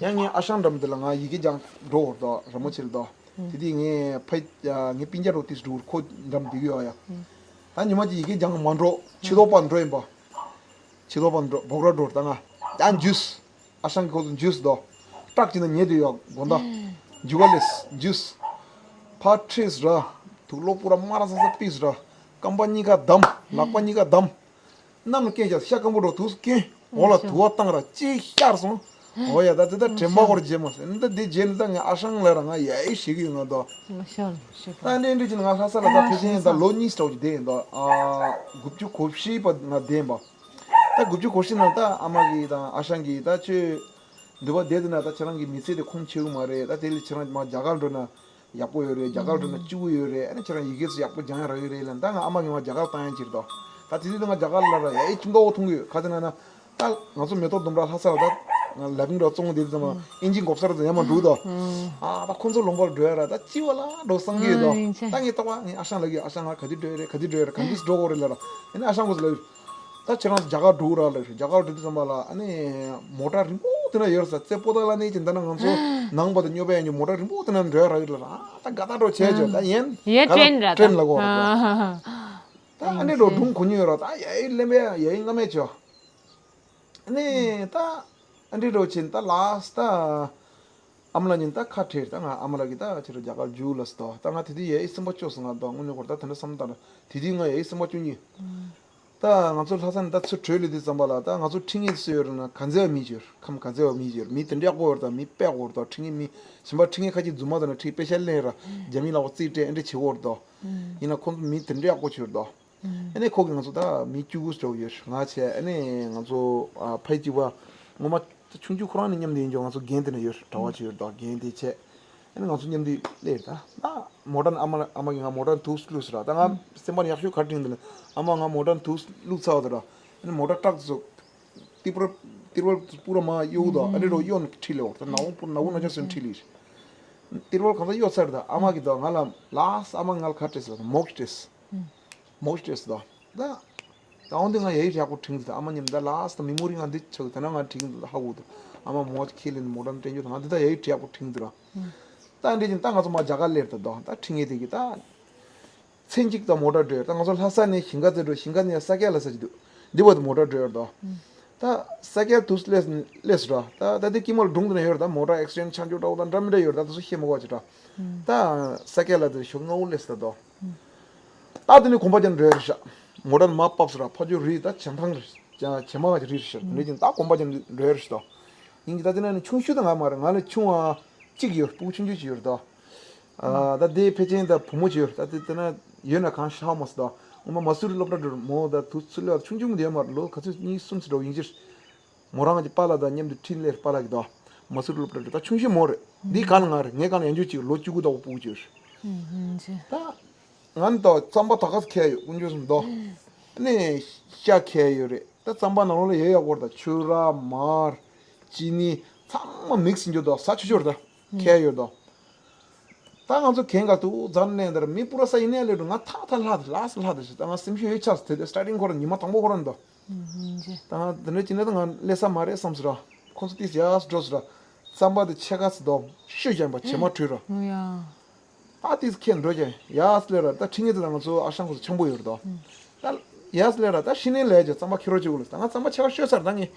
ཡང་ངའི་ཨ་ཞང་འགྲམ་དེ་ལ་ང་ཡི་གེ་སྦྱང་འགྲོ་འོར་ད་ར་མོ་ཆེ་ལ་ད། དེ་དུས་ངས་ཕ་ངའི་སྤུན་ཀྱག་རོ་ཏིས་འགྲོ་ཁོ་འགྲམ་བསྡད་ཀྱི་ཡོད་ཡ། ད་ཉི་མ་གཅིག་ཡི་གེ་སྦྱང་མ་འགྲོ་ཕྱི་ལོགས་པ་འགྲོ་ཡིན་པ། ཕྱི་ལོགས་པ་འགྲོ་སྦོག་ར་འགྲོ་ད་ང་ཡང་འཇུས། ཨ་ཞང་གི་ཁོ་ཚོ་འཇུས་སོ། ཏྲག་ཅིག་ན་ཉལ་དུ་ཡོད་དགོན་ད། འཇུ་ག་ལེས་འཇུས། ཕར་ཁྲིས་ར། དུག་ལོག་པུ་ར་དམར་ས་ས་པིས་ར། རྐང་པ་གཉིས་ཀ་བསྡམས། ལག་པ་གཉིས་ཀ་བསྡམས། གནམ་ལ་སྐྱེས་ཀྱང་ཤ་སྐམ་པོ་འགྲོ་དུས་སུ་སྐྱེས། འོ་ལ་དུ་བ་བཏང་ར་ཅིག་ཤར་སོང་། འོ་ཡ་ད་དེ་ད་དྲན་པ་སྐོར་བརྗེད་མ་སོང་། ད་དེ་རྗེས་ལ་ད་ངས་ཨ་ཞང་ལ་ར་ང་ཡ་ཡི་ཞིག་ཡོད་ང་དོ། ད་འདྲེ་འདྲེ་ཅིག་ང་ལྷ་ས་ལ་ད་ཕལ་ཆེར་ད་ལོ་གཉིས་སྤྲོ་གི་བསྡད་ཡིན་དོ། དགུ་བཅུ་གོ་བཞི་པ་ང་བསྡད་ཡིན་པ། ད་དགུ་བཅུ་གོ་བཞི་ནང་ད་ཨ་མ་གིས་དང་ཨ་ཞང་གིས་ད་ཁྱོད་འདི་བ་བསྡད་དེ་ན་ད་ཁྱེད་རང་གི་མི་ཚེ་དེ་ཁུངས་ཆེ་གི་མ་རེད། ད་དེ་ལས་ཁྱེད་རང་མ་རྒྱ་གར་འགྲོ་ན་ཡག་པོ་ཡོད་རེད། རྒྱ་གར་འགྲོ་ན་སྐྱིད་པོ་ཡོད་རེད། ཨ་ནི་ཁྱེད་རང་ཡི་གེ་སུ་ཡག་པོ་སྦྱང་ཡ་རག་གི་རེད་ལབ་ད་ང་ཨ་མ་གིས་ང་རྒྱ་གར་བཏང་ཡ་ཕྱིར་དོ། ད་དེ་དུས་ད་ང་རྒྱ་གར་ལ་ར་ཡ་ཡི་ཁྱིམ་ཐོག་འོ་ཐུང་གི་ཡོད་ག་དེ་ན་ན། ད་ང་ཚོ་མེ་ཏོག་ལྡུམ་ར་ལྷ་ས་ལ་ད་ང་ལ་ཕིང་འགྲོ་བཙོང་དེ་དུས་ཙམ་ཨིན་ཇི་འགོག་སར་ད་ཡ་མ་འགྲོ་དོ། ཨ་ད་ཁོང་ཚོ་ལུང་པར་འགྲོ་ཡ་ར་ད་ཅི་བ་ལ་འགྲོ་བསམ་གི་ཡོད་དོ། ཨ་ཡིན་ཆེ། ད་ངས་ཏོག་པ་ངས་ཨ་ཞང་ལ་གི་ཨ་ཞང་ང་ག་དུས་འགྲོ་ཡ་རེད། ག་དུས་འགྲོ་ཡ་རེད། ག་དུས་འགྲོ་གོ་རེད་ལ་ར། ཨ་ནི་ཨ་ཞང་ཁོ་ཚོ་ལ་ད་ཁྱེད་རང་ཚོ་རྒྱ་གར་འགྲོ་ར་ལ་རྒྱ་གར་འགྲོ་དུས་ཙམ་པ་ལ་ཨ་ནི་མོ་ཊ་རིང་པོ་དེ་ན་ཡོད་ས་རྩེ་པོ་ཏ་ལ་ནས་ཀྱི་འདི་ན་ང་ཚོ་ནང་པ་དང་སྨྱོ་བའི་ཡང་མོ་ཊ་རིང་པོ་དེ་ན་འགྲོ་ཡ་ར་ཡོད་ལ་ར། ད་དགའ་ད་འགྲོ་བྱས་བྱས་ད་ཡན་ཡེ་ག་ལ་ཀྲེན་ར་ཀྲེན་ལ་གོ་ར། ད་ཨ་ནི་འགྲོ་སྒྲུང་གོ་མྱོང་ཡོད་ར། ད་ཡ་ཡི་ལེན་པའི་ཡ་ཡི་རྔ་མེད་ཆོ། ཨ་ནི་ད་ཨ་འདྲི་འགྲོ་ཕྱིན་ད་ལགས་ད། ཨ་མ་ལགས་ཉིན་ད་ཁ་བྲལ། ད་ང་ཨ་མ་ལགས་ཀྱིས་ད་ཁྱེད་རང་རྒྱ་གར་རྒྱུགས་ལ་སོ། ད་ང་དེ་དུས་ཡ་ཡི་སེམས་པ་སྐྱོ་སོང་ང་། ད་དངོས་གནས་ཁོ་ད་དེ་འདྲ་བསམ་བཏང་ར། དེ་དུས་ང་ཡ་ཡི་སེམས་པ་སྐྱོ་ཉིན། ད་ང་ཚོ་ལྷ་ས་ནས་ད་ཚུར་བྲོས་ལེ་དུས་ཙམ་པ་ལ་ད་ང་ཚོ་འཕྲིན་ཡིག་སུ་ཡོད་རེད་ན། ག་ཚད་བ་མི་ཡོད། ཁམས་ག་ཚད་བ་མི་ཡོད། མི་དེ་འདྲ་ཡག་པོ་ཡོད་རེད། ད་མི་དཔེ་ཡག་པོ་ཡོད་རེད། ད་འཕྲིན་ཡིག་མི་གཞན་པ་འཕྲིན་ཡིག་ཁ་ཅིག་རྫུན་མ་དང་ནི་འཕྲིན་ཡིག་དཔེ་ཆ་ལེན་ར། རྒྱ་མི་ལག་པ་རྩིས་སྤྲད་ཨེ་འདྲ་བྱེད་ཀྱི་ཡོད་རེད་ད། ཡིན་ན་ཁོང་ཚོ་མི་དེ་འདྲ་ཡག་པོ་བྱོས་དོ། ཨ་ནི་ཁོ་གིས་ང་ཚོ་ད་མི་བཅུ་དགུ་ཙམ་ཡོད། ང་བྱས་ཨ་ནི་ང་ཚོ་ཨ་ཕ་ཡུལ་གཅིག་པ་ངོ་མ་ཆུང་ཆུང་ཁོ་རང་ནས་མཉམ་དུ་ཡིན་ཀྱང་ང་ཚོ་རྒན་དེ་འདྲ་ཡོད། གྲྭ་པ་ཅིག་ཡོད་དོ། རྒན་དེ་བྱས་ཨ་ནི་ང་ཚོ་མཉམ་དུ་སླེབས་ད། ད་མོ་ཊ་ཨ་མ་ཨ་མ་གིས་ང་མོ་ཊ་ཐུགས་བླུགས་ཟེར་ར། ད་ང་སེམས་པ་ཡག་ཤོས་ག་རེ་དྲན་འདུག་ལབ་ན། ཨ་མ་ང་མོ་ཊ་ཐུགས་བླུགས་ཚར་བ་དང་ར། ཨ་ནི་མོ་ཊ་ཊག་ཙོག་ཏི་པུ་ར་ཏི་རུ་ཝལ་པུ་ར་མར་གཡུག་དོ། ཨ་ནི་རོ་གཡོན་ཁྲིད་ལེ་བར་ད་ནག་པོ་ནག་པོ་ན་ཆ་སོན་ཁྲིད་ལེ། ཏི་རུ་ཝལ་གང་ས་གཡོ་ཚར་ད་ཨ་མ་གིས་དོ་ང་ལ་ལགས་ཨ་མ་ང་ལ་ག་རེ་སྤྲད་ཟེར་ལབ་ན་མོག་སྤྲད། མོག་སྤྲད་དོ། ད་ད་འོང་དུས་ང་ཡ་ཡི་ཡག་པོ་དྲན་གི་འདུག་ཨ་མ་མཉམ་ད་ལགས་ད་མི་མོ་རི་ང་འདི་ཆགས་ད་ན་ང་དྲན་གི་འདུག་ཧ་གོ་འདུག་ཨ་མ་མོག་ཁྱེར་ལེན་མོ་ཊ་སྤྲད་རྒྱུ་ད་ང་འདི་ད་ཡ་ཡི་ཡག་པོ་དྲན་གི་འདུག་ར། ད་འདྲ་ཅིག་ད་ང་ཚོ་མར་རྒྱ་གར་སླེབས་ད་དོ། ད་འཕྲིན་ཡིག་དེ་གི་ད། མཚན་གཅིག་ད་མོ་ཊ་འགྲོ་ཡོད། ད་ང་ཚོ་ལྷ་ས་ནས་ཞིང་ཁ་རྩེ་འགྲོ། ཞིང་ཁ་ནས་ས་སྐྱ་ལ་ས་ཅིག་འདུག་འདི་བར་དུ་མོ་ཊ་འགྲོ་ཡོད་དོ། ད་ས་ཀལ་དུས་སླེབས་སླེབས་ར། ད་ད་དེ་དཀྱིལ་མ་ལ་སྒྲུང་དེ་ན་ཡོད་ར། ད་མོ་ཊ་ཨེག་སི་ཌེན་ཊི་ཆགས་འཇོག་འདྲ་བོ་དང་འདྲ་མི་འདྲ་ཡོད་ར། ད་དེ་ཚོ་བཤད་མི་དགོས་ཅི་ར། ད་ས་ཀལ་ལ་དེ་ཞོགས་སྔ་པོ་སླེབས་ད་དོ། ད་དེ་ནས་གོམ་པ་རྒྱབ་འགྲོ་ཡ་རེད་ཤག་མོ་ཊ་མར་བབས་སོང་ར། ཕ་ཇོ་རི་ད་བྱེ་ཐང་རེད། བྱེ་མ་ག་ཅིག་རི་རེད་ཤག་དེ་འདྲ་ཅིག་ད་གོམ་པ་རྒྱབ་འགྲོ་ཡ་རེད་ཤག་ད་ཡིན་གྱི་ད་དེ་ན་ནི་ཆུང་ཤོས་ད་ང་མ་རེད། ང་ལས་ཆུང་བ་གཅིག་ཡོད། སྤུ་གུ་ཆུང་ཆུང་ཅིག་ཡོད་རེད་ད། ཨ་ད་དེ་ཕལ་ཆེར་ད་བུ་མོ་ཅིག་ཡོད་རེད། ད་དེ་དེ་ན་ཡོད་ན་གང་ཤ་མ་སོང་ད། ངོ་མ་མ་སུ་རི་སློབ་གྲྭ་འགྲོ་རེད་མོ། ད་དུས་ཚོད་ལ་ཆུང་ཆུང་མི་འདུག་ཡོད་མ་རེད། ལོ་ག་ཚོད་གཉིས་གསུམ་ཙམ་འགྲོ་ཡིན་གྱི་རེད། མོ་རང་གི་པཱ་ལགས་དང་མཉམ་དུ་ཁྲིད་སླེབས། པཱ་ལགས་ཀྱིས་ད་མ་སུ་རི་སློབ་གྲྭ་འགྲོ་ད་ཆུང་ཤོས་མོ་རེད། འདི་གང་ལ་ང་རེད། ངའི་གང་ལ་ཡང་ཅུང་ཅིག་ལོ་བཅུ་དགུ་ལྟ་བུ་སྤུ་གུ་ཅིག་ཡོད་རེད། ད། ང་ནི་ད་རྩམ་པ་ད་ག་ཚོད་ཁྱེར་ཡོད་དཀོན་མཆོག་གསུམ་དོ། ཨ་ནི་ཤ་ཁྱེར་ཡོད་རེད། ད་རྩམ་པ་ནང་ལོགས་ལ་ཡོད་ཡག་པོ་རེད། ད་ཕྱུར་ར་མར་ཅི་ནི་ཚང་མ་མིག་སི་ཡིན་རྒྱུ་དོ། ཟ་ཆོག་ཆོག་རེད། ད་ཁྱེར་ཡོད་དོ། ད་ང་ཚོ་གན་ག་དུ་འཛར་ནས་འདིར་མི་སྤུ་ར་ས་ཡིན་ནས་ལས་འགྲོ་ང་ཐག་ཐག་ལྷག་ལྷག་ལྷག་ད་ཞིག་ད་ང་སེམས་ཤུགས་ཡོད་ཆགས་དེ་དེ་སི་ཊར་ཊིང་ཁོ་ར་ཉི་མ་དང་པོ་ཁོ་ར་འདོ། ད་ང་དེ་འདྲ་ཅི་ནས་ད་ང་ལས་ས་མ་རེད་བསམ་སི་ར། ཁོང་ཚོ་ཏིས་ཡག་སི་འགྲོ་སི་ར། རྩམ་པ་དེ་ཕྱེད་ཀ་སི་དོ་ཤོད་ཀྱང་པ་བྱེ་མ་དྲུད་ར། ད་དེ་ཁྱེད་འགྲོ་ཀྱང་ཡག་སི་ལས་ར། ད་ཁྲི་ངེས་དེ་ལ་ང་ཚོ་ཨ་ཞང་ཁོ་ཚོ་འཆམ་པོ་ཡོད་རེད་དོ། ད་ཡག་སི་ལས་ར། ད་ཤི་ནས་ལས་ཀྱི་རྩམ་པ་ཁྱེར་རོགས་བྱེད་དགོས་ལ། ད་ང་རྩམ་པ་ཆེ་བ་ཤོད་ཚར་ད་ངས།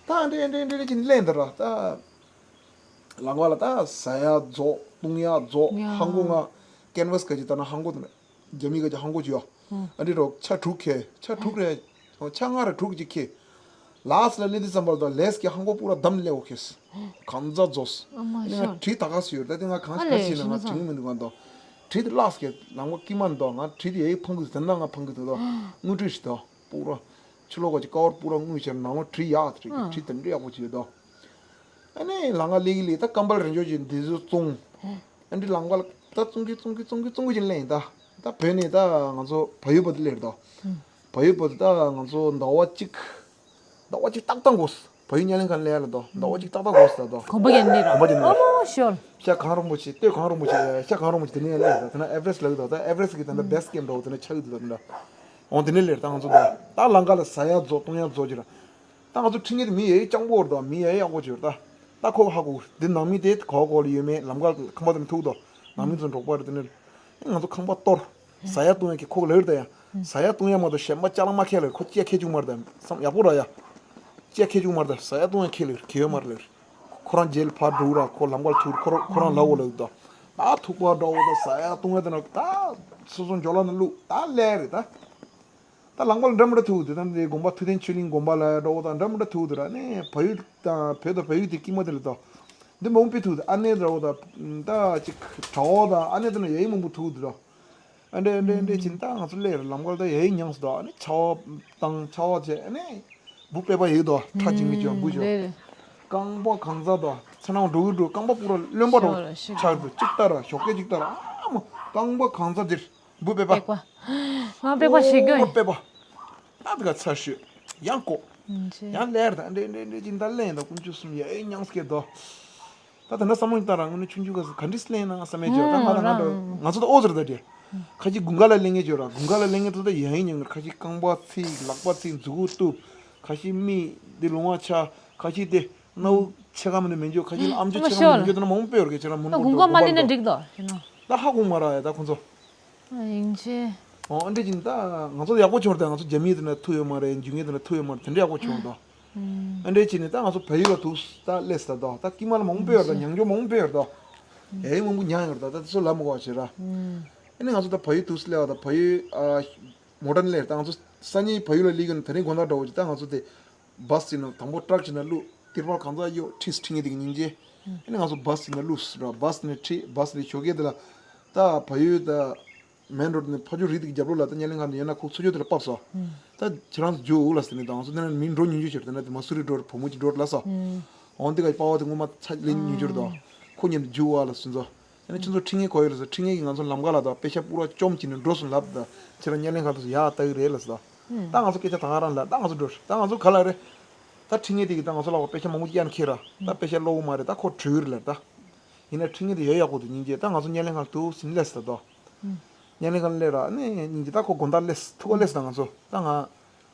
ད་འདྲེ་འདྲེ་འདྲེ་འདྲེ་ཅིག་ལེན་དེ་ར། ད་ལང་ཀ་ལ་ད་ཟ་ཡག་རྫོགས་བཏུང་ཡག་རྫོགས། ཧང་གོ་ང་ཀེན་ཝ་སི་ག་ཅིག་ད་ན་ཧང་གོ་དེ་ནས་རྒྱ་མི་ག་ཅིག་ཧང་གོ་ཅིག་ཡོད། ཨ་འདྲེ་རོགས་ཆ་དྲུག་ཁེ་ཆ་དྲུག་རེད། ཆ་ལྔ་རེ་དྲུག་ཅིག་ཁེ། ལགས་ལ་ལེན་དུས་ཙམ་པ་ལ་ལས་ཀྱི་ཧང་གོ་པུ་ར་དམ་ལེ་འོ་ཁེས། གང་ཛ་རྫོགས། ཨ་མ་ཨ་ནི་ང་ཤོར། གྲི་ད་ག་སུ་ཡོད་ད་དེ་ང་གང་ཨ་ལས་ག་ཤི་ན་ང་ཤི་ན་དྲིང་མི་འདུག་ག་འདོ། གྲི་དེ་ལགས་ཀྱི་ལང་ཀ་ཀི་མ་འདོ། ང་གྲི་དེ་ཡའི་ཕང་གི་དེ་ན་ང་ཕང་གི་དེ་དོ། དངུལ་གྲི་ཞིག་དོ་པུ་ར། ཕྱི་ལོགས་ག་ཅིག་ཀ་བར་པུ་ར་དངུལ་ཆེར་ནང་ལོགས་གྲི་ཡག་དེ་རེད། གྲི་དེ་འདྲ་ཡག་པོ་ཅིག་ཡོད་དོ། ཨ་ནི་ལང་ཀ་ལེ་གི་ལེ་ད་ཀམ་པལ་རེ་འཇོག་ཅིག་འདི་ཚོ་བཙོང་། ཨ་འདྲི་ལང་ཀ་ལ་ད་བཙོང་གི་བཙོང་གི་བཙོང་གི་བཙོང་གི་ཅིག་ལེན་ད། ད་བོད་ནས་ད་ང་ཚོ་བལ་ཡུལ་བར་དུ་སླེབས་ད། བལ་ཡུལ་བར་དུ་ད་ང་ཚོ་ཟླ་བ་གཅིག་ཟླ་བ་གཅིག་ཏག་ཏག་འགོར། བལ་ཡུལ་ཉ་ལེན་ཁང་སླེབས་ལ་ད་ཟླ་བ་གཅིག་ཏག་ཏག་འགོར་ད་ད། གོམ་པ་རྒྱག་ནི་ར། གོམ་པ་རྒྱག་ནི་ར། ཨོ་ཤོར། ཤ་གང་རུང་པོ་ཆེ་སྟོད་གང་རུང་པོ་ཆེ་ཤ་གང་རུང་པོ་ཆེ་དེ་ནས་སླེབས་ད། དེ་ན་ཨེ་ཝ་རེ་སི་ལ་གི་ད་ད་ཨེ་ཝ་རེ་སི་གི་ད་ད་བེ་སི་ཀེམ་འདྲ་བོ་དེ་ན་ཆགས་ཡོད་ད་ད། འོང་དེ་ནས་སླེབས་ད་ང་ཚོ་ད་ད་ལང་ཀ་ལ་ཟ་ཡག་རྫོགས་བཏུང་ཡག་རྫོགས་ཀྱི་ར། ད་ང་ཚོ་ཁྲི་ངེས་དེ་མི་ཡ་ཡི་སྤྱང་པོ་རེད་དོ། མི་ཡ་ཡི་ཡག་པོ་བྱོས་རེད་ད། ད་ཁོ་ཧ་གོ་འདི་ནང་མི་དེ་ག་བ་གོ་ལ་ཡོད་མེད་ལམ་ཁ་ཁང་པ་དེ་ནས་ཐུག་དོ། ནང་མི་ཚོ་འབྲོག་པ་རེད་དེ་ནས། ང་ཚོ་ཁང་པ་གཏོར། ཟ་ཡག་བཏུང་ཡག་གི་ཁོ་ལ་ཡོད་ད་ཡ། ཟ་ཡག་བཏུང་ཡག་མ་གཏོགས་གཞན་པ་ཅ་ལག་མ་ཁྱེར་ལ་ཁོ་ཅི་ཡ་ཁྱེར་བཅུག་མ་རེད་ད། བསམ་ཡག་པོ་ར་ཡ། ཅི་ཡ་ཁྱེར་བཅུག་མ་རེད་ད། ཟ་ཡག་བཏུང་ཡག་ཁྱེར་ལ་ཁྱེར་ཡོད་མ་རེད་ལ། ཁོ་རང་རྗེས་ལ་ཕར་འགྲོ་ར་ཁོ་ལམ་ཁར་ཐུག་ཁོ་རང་ཁོ་རང་ལ་འོ་ལ་ཡོད་ད། ད་ཐུག་པ་འདྲ་བོ་ད་ཟ་ཡག་བཏུང་ཡག་དེ་ན་ད་སོ་སོ་འཇོ་ལ་ནང་བླུགས་ད་ལས་རེད་ད། ད་ལང་པ་ལ་འདྲ་མི་འདྲ་ཐུག་འདུག་ད་འདི་དགོན་པ་ཐུབ་བསྟན་ཆོས་གླིང་དགོན་པ་ལ་འགྲོ་དང་འདྲ་མི་འདྲ་ཐུག་འདུག་ར། ནས་བལ་ཡུལ་དང་བོད་དང་བལ་ཡུལ་དེ་དཀྱིལ་མ་དེ་ལ་ད་འདི་མ་འོངས་པའི་ཐུག་འདུག་ཨ་ནེ་འདྲ་བོ་དང་ད་ཅིག་གྲྭ་བ་དང་ཨ་ནེ་དེ་ན་ཡ་ཡི་མང་པོ་ཐུག་འདུག་ར། ཨ་འདྲེ་འདྲེ་འདྲེ་ཕྱིན་ད་ང་ཚོ་སླེབས་ར་ལམ་ཁར་ད་ཡ་ཡི་མྱངས་སོང་། ད་ཨ་ནེ་ཆ་བ་དང་ཆ་བ་བྱས་ཨ་ནེ་འབུ་པད་པ་ཡོད་དོ། ཁྲ་ཅིག་མི་ཅོ་འབུ་ཅོ། རེད་རེད། རྐང་པ་གང་ཚ་དོ་ཚེ་ནང་འགྲོ་གི་འགྲོ་རྐང་པ་པུ་ར་རློན་པ་འགྲོ་ཤོར་ར་ཤོར་ཆགས་འདུག་གཅིག་ལྟ་ར་ཞོགས་ཀས་གཅིག་ལྟ་ར་ཨ་མ་རྐང་པ་གང་ཚ་དེར། འབུ་པད་པ། པད་པ། ང་པད་པ་ཞིག་གོ། པད་པ། ད་དེ་ག་ཚར་ཤོད། ཡང་ཀོ། ཡང་ལེར་དང་འདྲེ་འདྲེ་འདྲེ་ཅིག་ད་ལེན་དང་ཀུན་སྤྱོད་གསུམ་ཡ་ཨེ་མྱངས་སྐད་དོ། ད་དེ་འདྲ་བསམ་བློ་ཞིག་བཏང་རང་ངོ་ནས་ཆུང་ཆུང་ག་ས་ག་འདྲི་སི་ལེན་ན་བསམ་མེད་ཅོ་ད་ང་ལ་ང་འདྲ་ང་ཚོ་ད་ཨོ་ཟེར་ད་དེ། ཁ་ཅིག་དགུན་ཁ་ལ་ལེན་ངེས་ཅོ་ར་དགུན་ཁ་ལ་ལེན་ངེས་ཚོ་ད་ཡ་ཨེ་མྱངས་ཁ་ཅིག་རྐང་པ་ཚིག་ལག་པ་ཚིག་མཛུ་གུ་གཏུབ། ཁ་ཅིག་མིག་འདི་ལོང་བ་ཆགས་ཁ་ཅིག་དེ་སྣ་བུག་ཕྱེད་ཀ་མ་ནས་མི་འཇོག་ཁ་ཅིག་ལ་ཨམ་ཅོག་ཕྱེད་ཀ་མ་ནས་མི་འཇོག་ད་ན་མང་པོ་ཡོད་ར་གེ་ཁྱེད་རང་མུན་པ་དགུན་ཁ་མ་ལེན་ན་འགྲིག་དོ་ཞེ་ན། ད་ཧ་གོ་མ་ར་ཡ་ད་ཁོ་ཚོ། ཡིན་ཆེ། ཨོ་ཨ་འདྲས་ཅིག་ད་ང་ཚོ་ཡག་པོ་བྱུང་ར་ད་ང་ཚོ་རྒྱ་མི་དེ་ན་ཐུག་ཡོད་མ་རེད་འཇུ་ངེ་དེ་ན་ཐུག་ཡོད་མ་རེད་དེ་འདྲ་ཡག་པོ་བྱུང་ད། ཨ་འདྲས་ཅིག་ནི་ད་ང་ཚོ་བལ་ཡུལ་ལ་ཐུག་ད་སླེབས་ད་ད་ད་དཀྱིལ་མ་ལ་མང་པོ་ཡོད་ར་ད་མྱང་སྐྱོ་མང་པོ་ཡོད་ར་ད། ཡ་ཡི་མང་པོ་མྱངས་ཡོད་ར་ད་ད་དེ་ཚོ་ལབ་མི་དགོས་བ་བྱེད་ར། ཨ་ནི་ང་ཚོ་ད་བལ་ཡུལ་ཐུག་སླེབས་ད་བལ་ཡུལ་ཨ་མོ་ཊ་ནི་སླེབས་ད་ང་ཚོ་སང་ཉིན་བལ་ཡུལ་ལ་སླེབས་གི་ནི་ད་རིང་དགོང་དག་འདྲ་བོ་ཅིག་ད་ང་ཚོ་དེ། བཱས་ཅིག་ནང་དང་པོ་ཊག་ཅིག་ནང་བླུགས་ཏིར་པལ་གང་ཚ་གཡོག་ཁྲིས་ཁྲི་ངེས་དེ་གི་སྙིང་རྗེ། ཨ་ནི་ང་ཚོ་བཱས་ཅིག་ནང་བླུགས་ར་བཱས་ནས་ཁྲིད་བཱས་ནས་ཞོགས་ཀས་དེ་ལ་ད་བལ་ཡུལ་ད་མེན་རོ་ཌི་ནས་ཕ་ཇོ་རི་དེ་གི་རྒྱབ་ལོགས་ལ་ད་ཉ་ལེན་ཁང་དེ་ཡོད་ན་ཁོ་ཚུར་ཕྱོགས་དེ་ལ་བབས་སོ། ད་ཁྱེད་རང་ཚོ་རྒྱུགས་འུག་ལ་ཟེར་ནས་ད་ང་ཚོ་དེ་ན་མི་འགྲོ་ཉུང་ཉུང་ཅིག་རེད། དེ་ན་དེ་མ་སུ་རི་འགྲོ་རེད་བུ་མོ་ཅིག་འགྲོ་རེད་ལ་སོ། འོང་དེ་ག་པ་བ་དེ་ངོ་མ་ཚ་ལེན་ཉུང་ཉུང་ཅིག་རེད་དོ། ཁོ་མཉམ་དུ་རྒྱུགས་འུག་ལ་སོ་ཚོ། ཨ་ནི་ཁྱོད་ཚོ་ཁྲི་ངེས་གོ་ཡོད་ལ་ཟེར། ཁྲི་ངེས་ཀྱིས་ང་ཚོ་ལམ་ཁ་ལ་དང་པེ་ཤ་པུ་ར་བཅོམ་གྱིས་ནས་འགྲོ་སོང་ལབ་དང་ཁྱེད་རང་ཉ་ལེན་ཁང་དུ་ཡག་ལྟ་གི་རེད་ལ་ཟེར། ད་ང་ཚོ་སྐད་ཆ་ད་ག་རང་ལ་ད་ང་ཚོ་འགྲོ་ད་ང་ཚོ་ག་ལ་རེད། ད་ཁྲི་ངེས་དེ་གིས་ད་ང་ཚོ་ལ་པེ་ཤ་མང་པོ་ཅིག་གཡར་ནས་ཁྱེར་ར་ད་པེ་ཤ་སླ་བོ་མ་རེད། ད་ཁོ་བྲོས་རེད་ལ་ད། ཡིན་ན་ཁྲི་ངེས་དེ་ཡོད་ཡག་པོ་དེ་སྙིང་རྗེ། ད་ང་ཚོ་ཉ་ལེན་ཁང་དུ་ཟིན་སླེབས་ཟེར་དོ། ཉ་ལེན་ཁང་སླེབས་ར་ཨ་ནི་སྙིང་རྗེ། ད་ཁོ་དགོང་དག་སླེབས་ཐུག་ག་སླེབས་ད་ང་ཚོ་ད་ང་།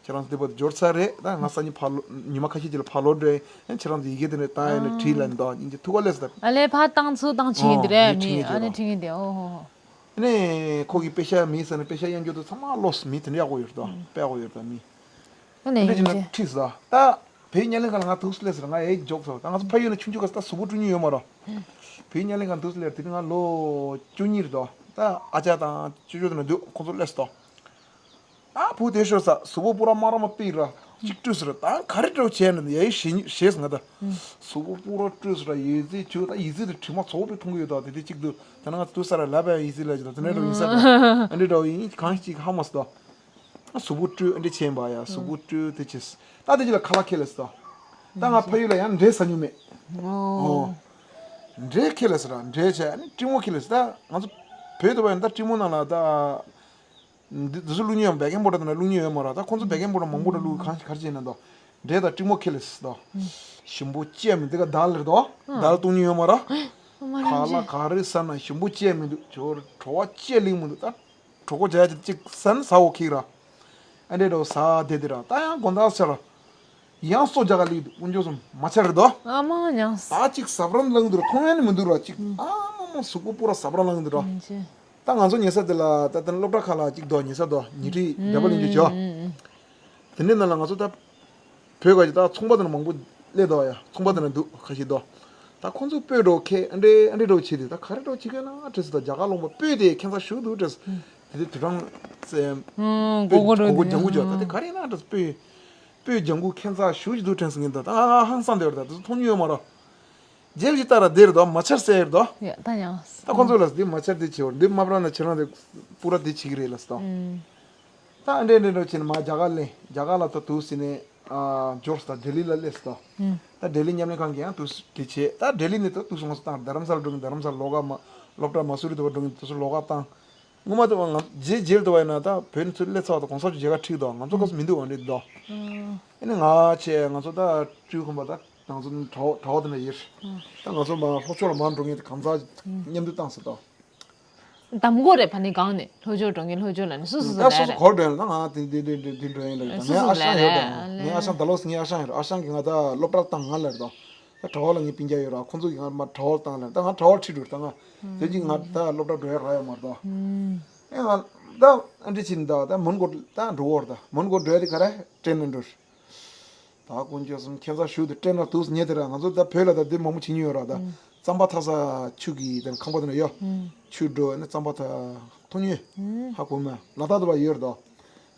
ཁྱེད་རང་ཚོ་དེ་བར་འབྱོར་ཚར་རེད། ད་ང་སང་ཉིན་ཕར་ལོག་ཉི་མ་ཁ་ཤས་ཅིག་ལ་ཕར་ལོག་འགྲོ་ཡིན། ཁྱེད་རང་ཚོ་ཡི་གེ་དེ་ནས་བཏང་ཡིན་ན་བྲིས་ལ་འདུག་ཡིན་གྱི་ཐུག་ག་སླེབས་ད། ཨ་ལས་ཕར་བཏང་ཚུར་བཏང་བྱེད་ཀྱི་འདི་རེད་ཨོ་མི་ཨ་ནི་ཁྲི་ངེས་དེ་ཨོ་ཧོ་ཧོ། ཨ་ནི་ཁོ་གིས་པེ་ཤ་མི་ཟེར་ནས་པེ་ཤ་གཡར་འགྱོ་དུས་ཚང་མ་ལོས་མི་དེ་འདྲ་ཡག་པོ་ཡོད་ད། དཔེ་ཡག་པོ་ཡོད་ད་མི། ཨ་ནི་འདི་བྱས་ན་ཁྲིད་སོང་། ད་བོད་ཉལ་ལེན་ཁང་ལ་ང་དུས་སུ་སླེབས་ཟེར། ང་ཨེ་འཇོག་སོང་། ད་ང་ཚོ་ཕ་ཡུལ་ན་ཆུང་ཆུང་སྐབས་སུ་ད་གཟུགས་པོ་བཀྲུ་མྱོང་ཡོད་མ་རེད། བོད་ཉལ་ལེན་ཁང་དུས་སུ་སླེབས། དེ་དུས་ང་ལོ་བཅུ་གཉིས་རེད་དོ། ད་ཨ་ཅག་དང་ཅོ་ཅོ་དེ་ན་འདུག་ཁོང་ཚོ་སླེབས་སོང་། ད་བུ་དེ་ཤོར་ས་གཟུགས་པོ་པུ་ར་མ་ར་མ་པི་ར་གཅིག་བཀྲུས་ཟེར། ད་ག་རེ་འདྲ་བོ་བྱས་ན་ཡ་ཡི་ཞེས་ཞེས་ང་ད་གཟུགས་པོ་པུ་ར་བཀྲུས་ཟེར། ཡི་ཙི་ཆུ་ད་ཡི་ཙི་དེ་དྲི་མ་ཚོགས་པའི་མཐོང་གི་ཡོད་དོ། དེ་དེ་གཅིག་འདུག་ད་ན་ང་དུས་ས་ར་ལབ་ཡ་ཡི་ཙི་ལ་ཅི་ད་དེ་ནས་འགྲོ་ཡིན་ས་ར་ཨ་འདྲ་འདྲ་བོ་ཡིན། གང་ཞིག་ཧ་མ་སོང་། གཟུགས་པོ་བཀྲུས་ཨ་འདྲ་བྱས་པ་ཡ། གཟུགས་པོ་བཀྲུས་དེ་བྱས། ད་དེ་ཅི་ལ་ཁ་ལག་ཁེལ་ལ་སོང་། ད་ང་ཕ་ཡུལ་ལ་ཡང་འབྲས་ཟ་མྱོང་མེད། ཨོ། འབྲས་ཁེལ་ལ་སོང་ར། འབྲས་བྱས་ཨ་ནི་ཀྲིན་མོ་ཁེལ་ལ་སོང་། ད་ང་ཚོ་བོད་དུ་བ་ཡིན་ད་ཀྲིན་མོ་ནང་ལ་ད་འདི་འདི་ཚོ་བླུག་མྱོང་ཡང་བད་ཀན་པོ་ཌར་དང་བླུག་མྱོང་ཡོད་མ་ར། ད་ཁོང་ཚོ་བད་ཀན་པོ་ཌར་མང་པོ་འདྲ་བླུག་གང་ཞིག་གར་བྱས་ན་ད་འབྲས་དང་ཀྲིན་མོ་ཁེལ་ལ་སོང་། ཞིམ་པོ་ཅི་ཡང་མི་འདུག་ག་དལ་ལེར་ད་དལ་བཏུང་མྱོང་ཡོད་མ་ར། ཁ་ལག་ག་རེ་ཟ་ན་ཞིམ་པོ་ཅི་ཡང་མི་འདུག་ཇོ་རེ་བྲོ་བ་ཅི་ཡང་ལེགས་མི་འདུག་ད། གྲོགས་པོ་བྱ་ཅིག་ཅིག་ཟན་ཟ་འོ་ཁིག་ར། ཨ་འདྲས་འགྲོ་ཟ་བསྡད་དེ་ར། ད་ཡང་དགོང་དག་ཆ་ར། ཡང་སོ་རྒྱ་གར་ལིག་འདུག་དཀོན་མཆོག་གསུམ་མ་ཆ་རེད་དོ། ཨ་མ་ཉང་ས། ད་ཅིག་ཟབ་རམ་ལངས་འདུག་ར། མཐོང་ཡ་ནི་མི་འདུག་ར། ཅིག་ཨ་མ་མ་གཟུགས་པོ་པུ་ར་ཟབ་རམ་ལངས་འདུག་ར། ད་ང་ཚོ་ཉལ་ས་དེ་ལ་ད་ལྟ་སློབ་གྲྭ་ཁག་ལ་ཅིག་འདུག་ཉལ་ས་འདུག་ཉལ་ཁྲི་རྒྱ་བ་ལེན་རྒྱུ་བྱོས། དེ་འདྲའི་ནང་ལ་ང་ཚོ་ད། བོད་ཁ་ཅིག་ད་ཚོང་པ་དེ་ན་མང་པོ་སླེབས་འདུག་ཡ། ཚོང་པ་དེ་ན་འདུག་ཁ་ཤས་འདུག་ད་ཁོང་ཚོ་སྤོས་འགྲོ་ཁེ་ཨ་འདྲེ་ཨ་འདྲེ་འགྲོ་བྱེད་དེ་ད་ག་རེ་འགྲོ་བྱེད་ཀྱི་ན་དྲིས་སུ་ད་རྒྱ་གར་ལུང་པ་སྤོས་དེ་ཁྱད་མཚར་ཞུ་འདུག་དྲིས། དེ་དེ་དུ་གྲང་ཙེ་སྤོས་གོ་གོ་ལྗང་གུ་འཇོག་ད་དེ་ག་རེ་ན་དྲིས་སྤོས་སྤོས་ལྗང་གུ་ཁྱད་མཚར་ཞུ་ཅི་འདུག་དྲིས་སུ་ངེས་འདུག་ད་ང་ཧང་སང་དེ་བར་ད་དེ་ཚོ་མཐོང་མྱོང་ཡོད་མ་རེད། རྗེས་ཀྱི་ལྟ་ར་དེ་རེད་དོ། མ་ཆར་སེ་རེད་དོ། ཡ་ད་ཡང་། ད་ཁོང་ཚོ་ལ་འདི་མ་ཆར་དེ་བྱེད་འོར་འདི་མ་བར་ན་ཆེ་རང་དེ་སྤུ་ར་དེ་བྱེད་ཀྱི་རེད་ལ་སྟོ། ད་འདྲེ་འདྲེ་འདྲ་བྱས་ནས་མ་རྒྱ་གར་ལེན། རྒྱ་གར་ལ་ད་དུ་སི་ནས་ཇོར་ས་ལྡི་ལི་ལ་སླེབས་སོ། ད་ལྡི་ལི་མཉམ་ལས་ཁང་གི་ཡང་དུ་སི་དེ་བྱས། ད་ལྡི་ལི་ནས་ད་དུ་སོང་སོ་བཏང་རྡ་རམ་ས་ལ་འགྲོ་གི་རྡ་རམ་ས་ལ་ལོག་ག་མ་སློབ་གྲྭ་མ་སུ་རི་དུ་བ་འགྲོ་གི་དུ་སུ་ལོག་ག་བཏང་། ངོ་མ་དུ་བ་ང་རྗེས་རྗེས་དུ་བ་ཡིན་ན་ད་བོད་ནས་ཚུར་སླེབས་ཚར་བ་ད་གོང་ས་མཆོག་མཇལ་ཁ་ཁྲིད་དོ། ང་ཚོ་སྐབས་སུ་མི་འདུག་བ་འདྲེ་དོ། ཨེ་ནི་ང་ཆེ་ང་ཚོ་ད་སྤྲུལ་ཁུམ་པ་ད་ང་ཚོ་གྲྭ་བ་དེ་འདྲ་ཡིར། ད་ང་ཚོ་མ་ལྷོ་ཕྱོགས་ལ་མར་འགྲོ་མཁན་དེ་གང་ཟག་མཉམ་དུ་བཏང་ཟེར་དོ། གདམ་གོ་རེད་ཕ་ནི་གང་ནས་ལྷོ་ཕྱོགས་འགྲོ་ངེས་ལྷོ་ཕྱོགས་ལ་ནི་སུ་སུ་སུ་ད་ལས་སུ་སུ་རེད། གོ་འདྲ་ཡིན་ན་ང་དེ་དེ་དེ་དེ་དེ་འགྲོ་ཡིན་ལ་ཡོད། ད་སུ་ངའི་སུ་ཨ་ཞང་ལས་ཡོད་ད། རེད། ངའི་ཨ་ཞང་ད་ལོ་སི་ངའི་ཨ་ཞང་ཡོད་ར། ཨ་ཞང་གིས་ང་ད་སློབ་གྲྭར་བཏང་ང་ལ་རེད་དོ། ད་གྲྭ་བ་ལ་ངའི་སྤུན་ཀྱག་ཡོད་ར། ཁོང་ཚོ་གིས་ང་མ་གྲྭ་བར་བཏང་ལ་ད་ང་གྲྭ་བར་ཁྲིད་འགྲོ་རེད། ད་ང་དེ་གཅིག་ང་ད་སློབ་གྲྭ་འགྲོ་ཡ་རག་ཡོད་མ་རེད་དོ། ཨེ་ང་ད་ཨ་འདྲི་ཕྱིན་ད་ད་མོན་གྷོ་ད་འགྲོ་བར་ད་མོན་གྷོ་འགྲོ་ཡ་དེ་ག་རེ་ཏྲེན་ན་འགྲོ་རེད། ད་དཀོན་མཆོག་གསུམ་ཁྱད་མཚར་ཞུ་དེ་ཏྲེན་ལ་དུས་ཉེ་དེ་ར། ང་ཚོ་ད་བོད་ལ་ད་དེ་མང་པོ་བྱེད་མྱོང་ཡོད་ར། ད་རྩམ་པ་འཐག་ས་ཆུ་གི་དེ་ཁང་པ་དེ་ན་ཡོད། ཆུ་འགྲོ་ནས་རྩམ་པ་འཐག་མཐོང་མྱོང་། ཧ་གོ་མ་ལ་དྭགས་དུ་བ་ཡོད་ར། ད་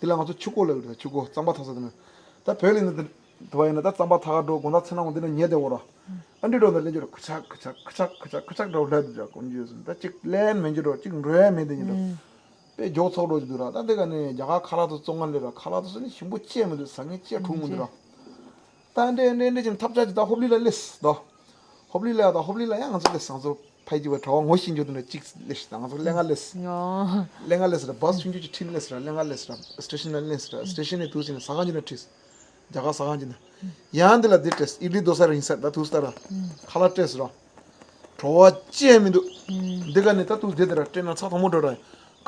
དེ་ལ་ང་ཚོ་ཆུ་ཀོ་ལ་ཡོད་ར། ཆུ་ཀོ་རྩམ་པ་འཐག་ས་དེ་ན། ད་བོད་ལ་ནི་དུ་བ་ཡིན་ན་ད་རྩམ་པ་འཐག་ག་འགྲོ་དགོང་དག་ཚེ་ན་འོང་དེ་ན་ཉེ་དེ་འོ་ར། ཨ་འདྲི་འགྲོ་ན་ལེན་རྒྱུ་ར་ཁ་ཆག་ཁ་ཆག་ཁ་ཆག་ཁ་ཆག་ཁ་ཆག་འགྲོ་འདྲ་དུ་ར། དཀོན་མཆོག་གསུམ་ད་གཅིག་ལེན་མེད་རྒྱུ་ར་གཅིག་འགྲོ་ཡ་མེད་དེ་ཉིན་ར། དཔེ་མགྱོགས་ཚོགས་འགྲོ་གི་འདུག་ར། ད་འདི་ག་ནས་རྒྱ་གར་ཁ་ལག་ཏུ་བཙོང་ང་ལས་ར། ཁ་ལག་ཏུ་སུ་ནི་ཞིམ་པོ་ཅི་ཡང་མི་འདུག་ཟ་ངེ་ཅི་ཡང་འཁྲུག་མི་འདུག་ར། ད་འདྲེ་འདྲེ་འདྲེ་ཅིག་ཐབས་ཆག་ཅིག་ད་ཧོབ་ལི་ལ་སླེབས་ད། ཧོབ་ལི་ལ་ད་ཧོབ་ལི་ལ་ཡང་ང་ཚོ་སླེབས། ང་ཚོ་ཕ་ཡི་ཅིག་བ་གྲྭ་བ་ངོ་ཤེས་འཇོག་དུ་ནས་ཅིག་སླེབས། ད་ང་ཚོ་ཀླད་ང་སླེབས། ཀླད་ང་སླེབས་ར། བཱས་ཆུང་ཆུང་ཅིག་ཁྲིད་སླེབས་ར། ཀླད་ང་སླེབས་ར། སི་ཊེ་ཤན་ལ་སླེབས་ར། སི་ཊེ་ཤན་ནས་དུས་ཟིན་ནས་ཟ་ཁང་ཅིག་ན་ཁྲིད། རྒྱ་གར་ཟ་ཁང་ཅིག་ན། ཡང་འདི་ལ་འདི་སྤྲད། ཨི་ཌི་ལི་རྡོ་ས་རིང་ས་ད་དུས་ལྟར་ར། ཁ་ལག་སྤྲད་སོ་ར། བྲོ་བ་ཅི་ཡང་མི་འདུག་འདི་ག་ནས་ད་དུས་དེ་དེ་ར་སྤྲད་ན་ཚགས་ཐོག་མོ་འགྲོ་ར།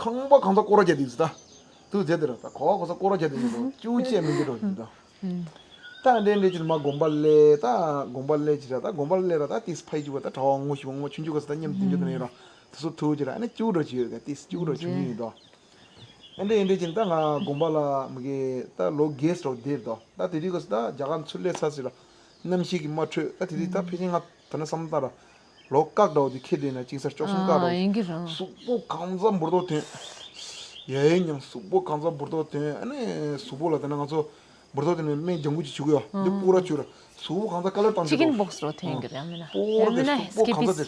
ཁང་པ་གང་ཚ་སྐོར་ར་རྒྱག་དུས་ད། དུས་དེ་དེ་ར་ད་གོ་བ་གང་ཚ་སྐོར་ར་རྒྱག་དུས་འདུག་ཅུ་ཅི་ཡང་མི་འདུག་འགྲོ་ཡིན་ད། ད་འདྲེ་འདྲེ་ཅིག་མ་དགོན་པ་སླེབས། ད་དགོན་པ་སླེབས་ཅིག་ར། ད་དགོན་པ་སླེབས་ར། ད་ཏིས་ཕ་ཡི་ཅིག་བ་ད་གྲྭ་བ་ངོ་ཤེས་པ་ངོ་ཆུང་ཆུང་ག་ས་ད་མཉམ་དུ་འཇོག་ད་ནས་ར། དེ་ཚོ་ཐུག་ཅིག་ར། ཨ་ནི་ཅུ་འགྲོ་ཅིག་ཡོད་ག་ཏིས་ཅུ་འགྲོ་ཆུང་ཆུང་ཡིན་ད། ཨ་འདྲེ་ཨ་འདྲེ་ཅིག་ད་ང་དགོན་པ་ལ་མི་གེ་ད་ལོ་རྒས་སོ་དེར་དོ། ད་དེ་དུས་ག་ས་ད་རྒྱ་གར་ཚུར་སླེབས་ཚར་ཟིག་ར། གནམ་གཤིས་ཀྱི་མ་འཕྲོད། ད་དེ་དུས་ད་ཕལ་ཆེར་ང་ད་ནི་བསམ་བློ་བཏང་ར། ལོ་སྐག་འདྲ་བོ་དེ་ཁེ་དེ་ན་ཅིག་སར་ལྕོག་གསུམ་སྐག་འདྲ་བོ། ཡིན་གྱི་རང་། གཟུགས་པོ་གང་ཚ་འབུར་ཏོ་ཐོན། ཡ་ཡིན་ཡང་གཟུགས་པོ་གང་ཚ་འབུར་ཏོ་ཐོན། ཨ་ནི་གཟུགས་པོ་ལ་ད་ནི་ང་ཚོ་འབུར་ཏོ་ཐོན་ནས་སྨན་ལྗང་གུ་ཅིག་བྱུག་ཡོད། འདི་སྤུ་ར་བྱུག་ར། གཟུགས་པོ་གང་ཚ་དཀའ་ལས་བཏང་ཅི་ཀིན་བོག་སི་རོ་ཐོན་གྱི་རེད། ཨ་མིན་ན་སྤུ་ར་དེ་གཟུགས་པོ་གང་ཚ་དེ།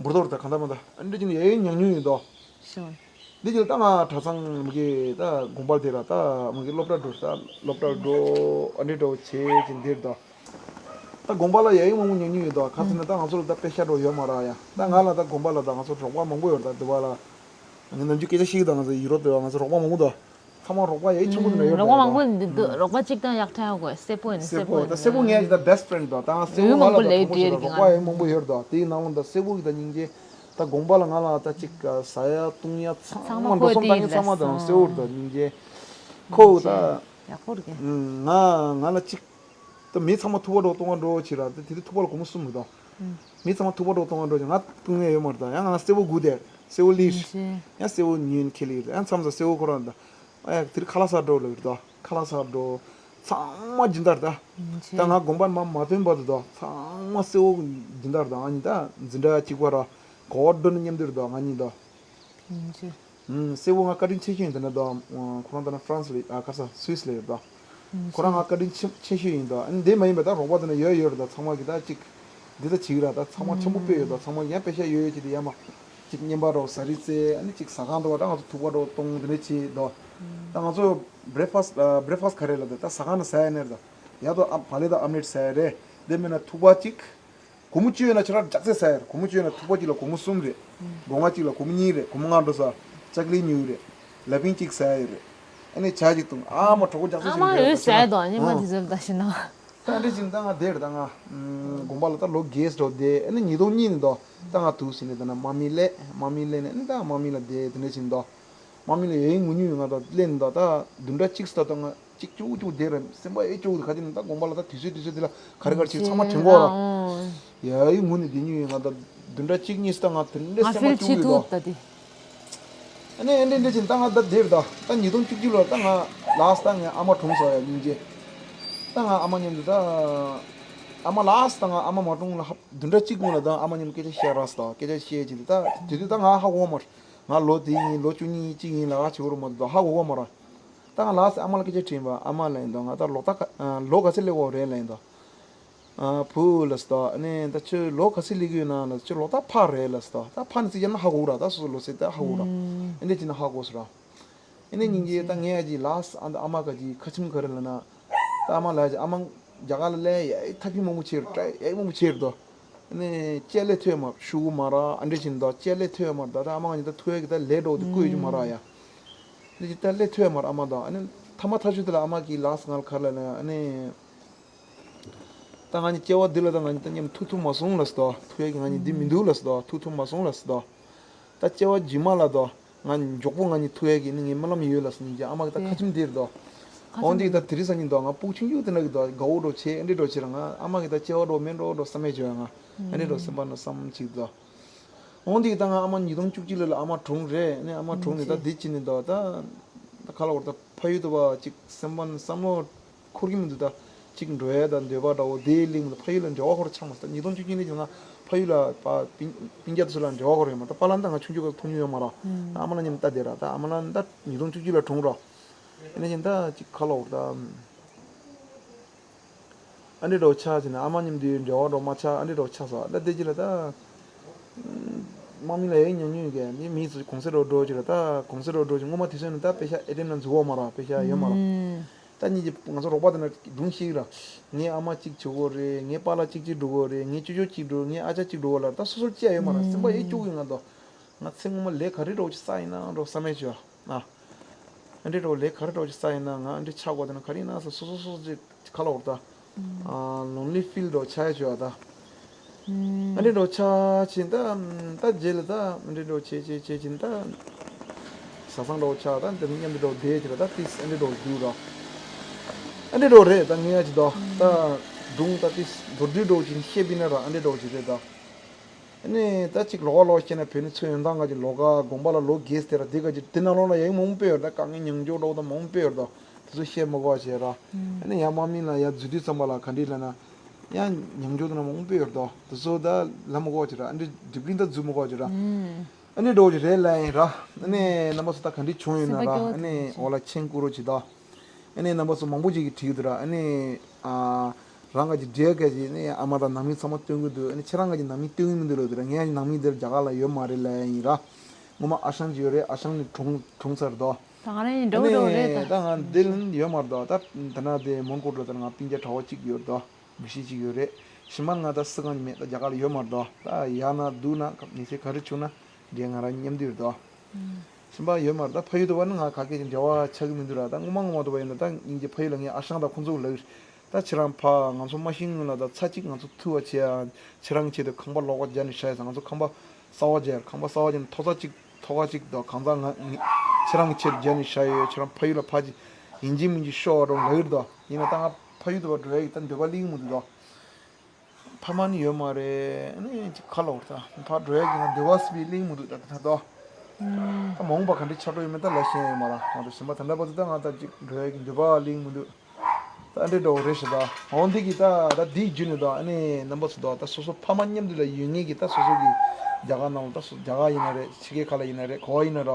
འབུར་ཏོ་ར་ད་གང་ད་མ་ད་ཨ་འདྲ་ཅིག་ནི་ཡ་ཡིན་ཉག་ཉུང་ཡིན་དོ། འདི་ཅིག་ད་ང་གྲྭ་ཚང་མི་གི་ད་དགོན་པ་དེ་ར་ད་མི་གི་སློབ་གྲྭ་འགྲོ་ད་སློབ་གྲྭ་འགྲོ་ཨ་འདྲ་འདྲ་བོ་བྱེད་ཅིག་འདིར་ད། ད་དགོན་པ་ལ་ཡ་ཡིག་མང་པོ་ཉན་མྱོང་ཡོད་དོ། ཁ་སང་ནས་ད་ང་ཚོ་ལ་ད་དཔེ་ཤ་འགྲོ་ཡོད་མ་རེད་ཡ། ད་ང་ལ་ད་དགོན་པ་ལ་ད་ང་ཚོ་རོགས་པ་མང་པོ་ཡོད་རེད། ད་དེ་བ་ལ་ངས་ནམ་རྒྱུན་སྐད་ཆ་བཤད་ཀྱི་ད་ང་ཚོ་ཡུ་རོབ་དེ་བ་ང་ཚོ་རོགས་པ་མང་པོ་འདུག་ཚང་མ་རོགས་པ་ཡ་ཡིག་ཆེན་པོ་དེ་འདྲ་ཡོད་རེད། རོགས་པ་མང་པོ་འདི་འདུག་རོགས་པ་གཅིག་དང་ཡག་ཐག་ཡོད་དགོས། སེ་པོ་ཡིན། སེ་སེ་པོ་ཡིན། ད་སེ་པོ་ངའི་ད་best friend་དོ། ད་སེ་པོ་ང་ལ་ད་གྲོགས་པོ་ཞིག་རོགས་པ་ཡ་ཡིག་མང་པོ་ཡོད་རེད་དོ། དེའི་ནང་ལ་ད་སེ་པོ་གི་ད་སྙིང་རྗེ། ད་དགོན་པ་ལ་ང་ལ་ད་ཅིག་ཟ་ཡ་བཏུང་ཡ་ཚང་མ་ཁོ་ད་སེ་པོ་རེད་དོ། སྙིང་རྗེ། ཁོ་ད་ཡག་པོ་རེད། ང་ང་ལ་ཅིག་ད་མི་ཚང་མ་ཐུག་པ་འགྲོ་གཏོང་བ་འགྲོ་བྱེད་ར། དེ་དེ་ཐུག་པ་ལ་སྒོར་མོ་གསུམ་མི་འདུག་མི་ཚང་མ་ཐུག་པ་འགྲོ་གཏོང་བ་འགྲོ་བྱེད། ང་བཏུང་ཡ་ཡོད་མ་རེད། ད་ཡང་ང་སེ་བོ་དགུ་དེ་སེ་བོ་ལིར་ཡང་སེ་བོ་ཉོན་ཁེ་ལིར་ཡང་མཚམས་སུ་སེ་བོ་ཁོ་རང་ད་ཨ་ཡ་དེར་ཁ་ལག་ཟ་འགྲོ་ལ་ཡོད་དོ། ཁ་ལག་ཟ་འགྲོ། ཚང་མ་སྦྱིན་བདག་རེད་ད། ད་ང་དགོངས་པ་མ་མ་ཐོན་བར་དུ་ད་ཚང་མ་གསལ་བོ་སྦྱིན་བདག་རེད་ད། ང་གཉིས་ད་འཛིན་གྲྭ་གཅིག་པ་ར་གོ་བ་འགྲོ་ནས་མཉམ་དུ་རེད་ད་ང་གཉིས་ད། ཨུམ། གསལ་བོ་ང་བཀའ་དྲིན་ཆེ་ཤོས་ཡིན་ད་ན་ད། ཁོ་རང་ད་ན་ཧྥ་རན་སི་ལ་ཨ་ཁ་ས་སུད་སི་ལ་ཡོད་ད། ཁོ་རང་ང་བཀའ་དྲིན་ཆེ་ཆེ་ཤོས་ཡིན་ད། ཨ་ནི་འདི་མ་ཡིན་པ་ད་རོགས་པ་ད་ན་ཡོད་ཡོད་རེད་ད། ཚང་མ་གི་ད་ཅིག་འདི་ད་བྱིག་ར་ད་ཚང་མ་ཆེན་པོ་དཔེ་ཡོད་ད། ཚང་མ་ཡང་དཔེ་ཤ་ཡོད་ཡོད་ཅིག་དེ་ཡ་མ་ཅིག་བརྙན་པར་རོགས་ཟ་རི་རྩེ་ཨ་ནི་ཅིག་ཟ་ཁང་དུ་བ་ད་ང་ཚོ་ཐུག་པ་རོགས་གཏོང་དེ་འདྲ་བྱེད་ད། ད་ང་ཚོ་བྷི་རེག་ཕ་སི་བྷི་རེག་ཕ་སི་ག་རེ་ལ་ད་ད་ཟ་ཁང་ན་ཟ་ཡ་ནེར་ད། ཡ་ད་ཨ་བ་ལེ་ད་ཨམ་ལེཊ་ཟ་ཡ་རེད། དེ་མིན་ན་ཐུག་པ་ཅིག་སྒོར་མོ་བཅུ་ཡོད་ན་ཁྱོད་རང་ལྕགས་ཚད་ཟ་ཡ་རེད། སྒོར་མོ་བཅུ་ཡོད་ན་ཐུག་པ་གཅིག་ལ་སྒོར་མོ་གསུམ་རེད། སྒོ་ང་གཅིག་ལ་སྒོར་མོ་གཉིས་རེད། སྒོར་མོ་ལྔ་འགྲོ་ས། ལྕགས་ལི་ཉོས་རེད། ལ་ཕིང་གཅིག་ཟ་ཡ་ཡོད་རེད། ཨ་ནི་ཇ་གཅིག་བཏུང་ཨ་མ་གྲོགས་པོ་ལྕགས་ཚད་ཨ་མ་ཅིག་ཡོད་ཟ་ཡ་དང་ཉི་མ་ཨ་དེ་ཚོ་ད་ཤི་ན། ད་འདྲི་ཅིང་ད་ང་དེར་ད་ང་དགོན་པ་ལ་ད་ལོ་རྒས་འགྲོ་དེ་ཨ་ནི་ཉིས་སྟོང་གཉིས་ནས་ད་ད་ང་དུག་ཟིན་ནས་ད་ན་དམག་མི་སླེབས། དམག་མི་སླེབས་ནས་ཨ་ནི་ད་དམག་མི་ལ་དེ་དེ་འདྲ་ཅིང་ད། དམག་མི་ལ་ཡའི་ངུ་ཉུ་ཡོད་ང་ད་སླེབས་ནས་ད་ད་བདུན་ཕྲག་གཅིག་ས་ད་ང་གཅིག་ཅུ་ཅུ་དེ་རེད། སེམས་པ་ཨེ་སྐྱོ་གི་ཁ་དེ་ནི་ད་དགོན་པ་ལ་ད་དུས་ཚོད་དུས་ཚོད་དེ་ལ་ག་རེ་ག་རེ་བྱེད་ཚང་མ་དྲན་གོ་ར། ཡ་ཡི་ངུ་ནི་དེ་ཉུ་ཡོད་ང་ད་བདུན་ཕྲག་གཅིག་གཉིས་ད་ང་དེ་འདྲ་སེམས་པ་སྐྱོ་གི་ད། ཨ་ནི་ཨེ་འདྲ་འདྲ་ཅིག་ད་ང་ད་དེར་ད་ད་ཉིས་སྟོང་བཅུ་གཅིག་ལོར་ད་ང་ལ་སི་ད་ངའི་ཨ་མ་གྲོངས་སོང་ཡ་སྙིང་རྗེ། ད་ང་ཨ་མ་མཉམ་དུ་ད་ཨ་མ་ལ་སི་ད་ང་ཨ་མ་མ་གྲོངས་ལ་ཧ་བདུན་ཕྲག་གཅིག་སྔོན་ལ་ད་ཨ་མ་མཉམ་སྐད་ཆ་བཤད་ར་སོ་སྐད་ཆ་བཤད་ཅིག་ད་དེ་དུས་ད་ང་ཧ་གོ་མ། ང་ལོ་དེ་ཡིན་ལོ་བཅུ་གཉིས་གཅིག་ཡིན་ལ་ང་བྱེད་དགོས་རེད་མ་གཏོགས་ཧ་གོ་གོ་མ་ར། ད་ང་ལ་སི་ཨ་མ་ལ་སྐད་ཆ་དྲིས་པ་ཨ་མ་ལ་ཡིན་དོ་ང་ད་ལོ་ད་ག་ལོ་ག་ཚོད་སླེབས་ཡོད་རེད་ལ་ཡིན་དོ། བུ་ལ་སི་དོ་ཨ་ནི་ད་ཁྱོད་ལོ་ག་ཚོད་སླེབས་ཀྱི་ཡོད་ན་ལ་ཁྱོད་ལོ་ད་ཕར་རེད་ལ་སི་དོ་ད་ཕར་ནི་ཚིག་ཡང་ན་ཧ་གོ་ར་ད་སོ་སོ་ལོ་སི་ད་ཧ་གོ་ར། ཨ་འདི་ཅི་ན་ཧ་གོ་སོ་ར། ཨ་ནི་སྙིང་རྗེ་ད་ངས་ཨ་ཅི་ལ་སི་ཨ་ཨ་མ་ག་ཅི་ཁ་ཆེམས་ག་རེ་ལ་ན། ད་ཨ་མ་ལ་ཅི་ཨ་མ་རྒྱ་གར་ལ་ལས་ཡ་ཐབས་ཤེས་མང་པོ་བྱེད་ར་ཡ་མང་པོ་བྱེད་ར་དོ། ཨ་ནི་ལྕེ་ལེ་ཐོས་མ་ཤུ་གུ་མ་ར་ཨ་འདྲ་བཞིན་དོ་ལྕེ་ལེ་ཐོས་མ་ར་ད་ད་ཨ་མ་ང་ཉི་ད་ཐོས་ཀྱི་ད་ལས་འགྲོ་དུ་བསྐུལ་ཡོད་ཀྱི་མ་ར་ཡ། ལེ་ཅི་ད་ལེ་ཐོས་མ་ར་ཨ་མ་དང་ཨ་ནི་ཐ་མ་ཐ་ཤུ་དེ་ལ་ཨ་མ་གི་ལ་སི་ང་ལ་ག་རེ་ལ་ན་ཨ་ནི། ད་ང་གཉིས་སྐྱེ་བ་འདི་ལ་ད་ང་གཉིས་ད་མཉམ་ཐུག་ཐུབ་མ་སོང་ལ་སི་དོ་ཐུག་ཡ་གི་ང་གཉིས་འདི་མི་འདུག་ལ་སི་དོ་ཐུག་ཐུབ་མ་སོང་ལ་སི་དོ། ད་སྐྱེ་བ་རྗེས་མ་ལ་དོ་ང་མགྱོགས་པོ་ང་གཉིས་ཐུག་ཡ་གི་ནི་ངའི་སྨོན་ལམ་ཡོད་ལ་སི་ནི་ཀྱི་ཨ་མ་གི་ད་ཁ་ཆེམས་འདིར་དོ། འོན་ཏེ་ད་དེ་རིང་སང་ཉིན་དོ་ང་སྤུག་ཆུང་ཆུང་དེ་འདྲ་གི་དོ་དགའ་བོ་འགྲོ་བྱེད་ཨེ་འདྲ་འགྲོ་བྱེད་ར་ང་ཨ་མ་གི་ད་སྐྱེ་བ་འགྲོ་མེད་འགྲོ་འགྲོ་བསམ་མེད་བྱོས་ང་ཨེ་འདྲ་འགྲོ་སེམས་པ་ན་བསམ་ཅིག་དོ། འོན་ཏེ་ད་ང་ཨ་མ་ཉིས་སྟོང་བཅུ་གཅིག་ལོ་ལ་ཨ་མ་གྲོངས་རེད་ཨ་ནི་ཨ་མ་གྲོངས་ནས་ད་འདི་ཅི་ནི་དོ་ད་ད་ཁ་ལ་བར་ད་ཕ་ཡུལ་དུ་བ་ཅིག་སེམས་པ་ན་བསམ་བློ། འཁོར་གྱི་མི་འདུག་ད་གཅིག་འགྲོ་ཡ་དང་འདོད་པ་འདྲ་བོ་དེའི་གླིང་དུ་ཕ་ཡུལ་ལ་འབྲེལ་བ་ཁོ་ར་ཆགས་མ་སོང་ད་ཉིས་སྟོང་བཅུ་གཅིག་ནས་བྱུང་ན་ཕ་ཡུལ་ལ་པ་སྤུན་སྤུན་ཀྱག་དེ་ཚོ་ལ་འབྲེལ་བ་ཁོ་ར་ཡོད་མ་ད་པཱ་ལགས་ད་ང་ཆུང་ཆུང་ག་མཐོང་མྱོང་ཡོད་མ་ར་ཨ་མ་ལགས་མཉམ་ལྟ་བསྡད་ར་ད་ཨ་མ་ལགས་ད་ཉིས་སྟོང་བཅུ་གཅིག་ལ་གྲོངས་ར་ཨ་ནི་ཅན་ད་གཅིག་ཁ་ལོག་ད་ཨ་འདྲེ་འདྲ་བོ་ཆགས་ཅིག་ན་ཨ་མ་མཉམ་དུ་འབྲེལ་བ་འདྲ་བོ་མ་ཆགས་ཨ་འདྲེ་འདྲ་བོ་ཆགས་སོང་ད་དེ་གཅིག་ལ་ད་དམག་མི་ལ་ཡའི་ཉམས་མྱོང་གས་མི་མི་ཚོ་གོང་ས་འགྲོ་འགྲོ་ཅིག་ར་ད་གོང་ས་འགྲོ་འགྲོ་ཅིག་སྔོན་མ་དེ་ཚོ་ནི་ད་དཔེ་ཤ་ཨེ་ཏེམ་ན་འཛུལ་བ་མ་ར་དཔེ་ཤ་ཡོད་མ་ར། ད་ཉིད་ཀྱི་ང་ཚོ་རོགས་པ་དེ་ན་སྒྲུང་ཞིག་ར། ངའི་ཨ་མ་གཅིག་བྱེད་དགོས་རེད། ངའི་པཱ་ལགས་གཅིག་གཅིག་འགྲོ་དགོས་རེད། ངའི་ཅོ་ཅོ་གཅིག་འགྲོ། ངའི་ཨ་ཅག་གཅིག་འགྲོ་དགོས་ལ་ད་སོ་སོར་སྐྱེ་ཡོད་མ་ར་སེམས་པ་ཡེ་སྐྱོ་གི་ང་དོ། ང་ཚེ་སྔོན་མ་ལས་ག་རེ་འགྲོ་ཅིག་བསགས་ཡིན་ན་འགྲོ་བསམ་མེད་བྱོས་ཨ། ཨ་འདྲེ་འགྲོ་ལས་ག་རེ་འགྲོ་ཅིག་བསགས་ཡིན་ན་ང་ཨ་འདྲེ་ཆགས་དགོས་དེ་ན་ག་རེ་ཡིན་ན་ས་སོ་སོ་སོ་ཅིག་ཁ་ལ་འོར་ད། ལོན་ལི་ཕིལ་འགྲོ་ཆགས་ཡ་བྱོས་ཨ་ད། ཨ་འདྲེ་འགྲོ་ཆ་ཕྱིན་ད་ད་རྗེས་ལ་ད་ཨ་འདྲེ་འགྲོ་བྱེད་བྱེད་བྱེད་ཕྱིན་ད། བཟའ་ཚང་འགྲོ་ཆ་ད་འདི་མི་མཉམ་དུ་འགྲོ་བསྡད་ཅི་ར་ད་ཏིས་ཨ་འདྲེ་འགྲོ་རྒྱུག་ར། ཨ་འདྲེ་འགྲོ་རེད་ད་ངས་ཡ་ཅི་ད་ད་སྒྲུང་ད་ཏིས་མདོར་བསྡུས་འགྲོ་ཅི་ཤེས་པི་ན་ར་ཨ་འདྲེ་འགྲོ་ཅི་རེད་ད། ཨ་ནི་ད་ཅིག་ལོག་ལོག་བཤད་ན་བོད་ནི་ཚོ་ཡོན་ཐང་ག་ཅིག་ལོག་ག་དགོན་པ་ལ་ལོ་རྒས་དེ་ར་དེ་ག་ཅིག་དེ་ནང་ལོགས་ལ་ཡ་ཡིག་མང་པོ་ཡོད་ར་ད་དཀའ་ངལ་མྱོང་ཆོག་འགྲོ་ད་མང་པོ་ཡོད་ར་ད། དེ་ཚོ་བཤད་མ་དགོས་བྱས་ར། ཨ་ནི་ཡང་དམག་མི་ལ་ཡང་འཛུལ་དུས་ཙམ་པ་ལ་ག་འདྲ་ལབ་ན། ཡང་མྱོང་རྒྱུ་དེ་ན་མང་པོ་ཡོད་དོ། དེ་ཚོ་ད་ལབ་མ་དགོས་ཅི་ར་ཨ་ནི་སྒྲིབ་གིན་ད་འཛུལ་མ་དགོས་ཅི་ར། ཨ་ནི་འགྲོ་ཅི་རེད་ལབ་ཡིན་ར། ཨ་ནི་རྣམ་པ་ཚོ་ད་ག་འདྲ་བྱུང་ཡོད་ན་ར་ཨ་ནི་འོ་ལ་མཆན་བསྐུར་རོགས་གྱིས་ད། ཨ་ནི་རྣམ་པ་ཚོ་མང་པོ་ཅིག་གིས་བྲིས་འདུག་ར་ཨ་ནི། ཨ། རང་ག་ཅིག་འབྲས་ག་ཅིག་ནི་ཨ་མ་དང་ནང་མི་ཚང་མ་སྟོན་གི་འདུག་ཨ་ནི་ཁྱེད་རང་ག་ཅིག་ནང་མི་སྟོན་གི་མི་འདུག་ལབ་དེ་ར་ངས་ནང་མི་འདིར་རྒྱ་གར་ལ་ཡོད་མ་རེད་ལབ་ཡིན་ར། ངོ་མ་ཨ་ཞང་ཅིག་ཡོད་རེད། ཨ་ཞང་ནི་གྲོངས་གྲོངས་ཚར་དོ། ད་ང་རང་ཡིན་འགྲོ་གི་འགྲོ་གི་རེད་ད། ད་ང་འདི་ལ་ཡོད་མ་རེད་དོ། ད་ད་ན་དེ་མོན་གྷོ་འགྲོ་ད་ང་སྤུན་ཀྱག་གྲྭ་པ་གཅིག་ཡོད་རེད་དོ། མི་ཤི་གཅིག་ཡོད་རེད། ཤི་མ་ང་ད་སི་གང་ཡིན་མེད་ད་རྒྱ་གར་ལ་ཡོད་མ་རེད་དོ། ད་ཡག་ན་སྡུག་ན་མི་ཚེ་ག་རེ་བྱུང་ན་འདྲེ་ང་རང་མཉམ་དུ་ཡོད་རེད་དོ། ཤི་མ་ཡོད་མ་རེད་ད། ཕ་ཡུལ་དུ་བ་ནི་ང་ག་གེ་ཅིག་འབྲེལ་བ་ཆགས་ཀྱི་མི་འདུག་ར། ད་སྔོན་མ་སྔོན་མ་དུ་བ་ཡིན་ན་ད་སྙིང་རྗེ་ཕ་ཡུལ་ལ་ངའི་ཨ་ཞང་དང་ཁོང་ཚོ་ལ་ད་ཁྱེད་རང་ཕ་ང་ཚོ་མ་ཤི་སྔོན་ལ་ད་ཚ་གཅིག་ང་ཚོ་ཐུ་བ་བྱེད་ཨ། ཁྱེད་རང་ཆེད་དུ་ཁང་པ་ལོག་པ་རྒྱབ་ནས་ཤ་ཡ་ང་ཚོ་ཁང་པ་གསར་པ་རྒྱབ་ཁང་པ་གསར་པ་རྒྱབ་ནས་ཐོག་ཚ་གཅིག་ཐོག་ཁ་གཅིག་དང་གང་ཚ་ང་ཁྱེད་རང་ཆེད་དུ་རྒྱབ་ནས་ཤ་ཡོད། ཁྱེད་རང་ཕ་ཡུལ་ལ་ཕ་ཅིག་ཡིན་གཅིག་མིན་གཅིག་ཤོག་རོགས་ལབ་ཡོད་དོ། ཡིན་ན་ད་ང་ཕ་ཡུལ་དུ་བ་འགྲོ་ཡ་ཡིག་ད་འདོད་པ་གླིང་མི་འདུག་དོ། ཕ་མ་ནི་ཡོད་མ་རེད། ཨ་ནི་ཅིག་ཁ་ལོ་ད་ཕར་འགྲོ་ཡ་གི་ང་འདོད་པ་སི་པའི་གླིང་མི་འདུག་ད་ད་ད་དོ། ད་མ་འོངས་པ་ག་འདྲའི་ཆགས་འགྲོ་ཡོད་མེད་ད་ལ་ཤེས་ཡོད་མ་ར། ང་ཚོ་གཞན་པ་ད་འདྲ་པ་ཚོ་ད་ང་ད་ཅིག་འགྲོ་ཡ་གི་འདོད་པ་གླིང་མི་འདུག་ད་འདྲེ་འདྲ་བོ་རེད་ཤག་ད་འོ་འདི་གི་ད་ད་འདིའི་བརྒྱུད་ནས་ད་ཨ་ནི་རྣམ་པ་ཚོ་ད་ད་སོ་སོ་ཕ་མ་མཉམ་དུ་ལ་ཡོད་ངེས་ཀྱི་ད་སོ་སོ་གི་རྒྱ་གར་ནང་ལ་ད་སོ་རྒྱ་གར་ཡིན་ན་རེད། ཕྱི་རྒྱལ་ཁག་ལ་ཡིན་ན་རེད། ག་བ་ཡིན་ན་ར།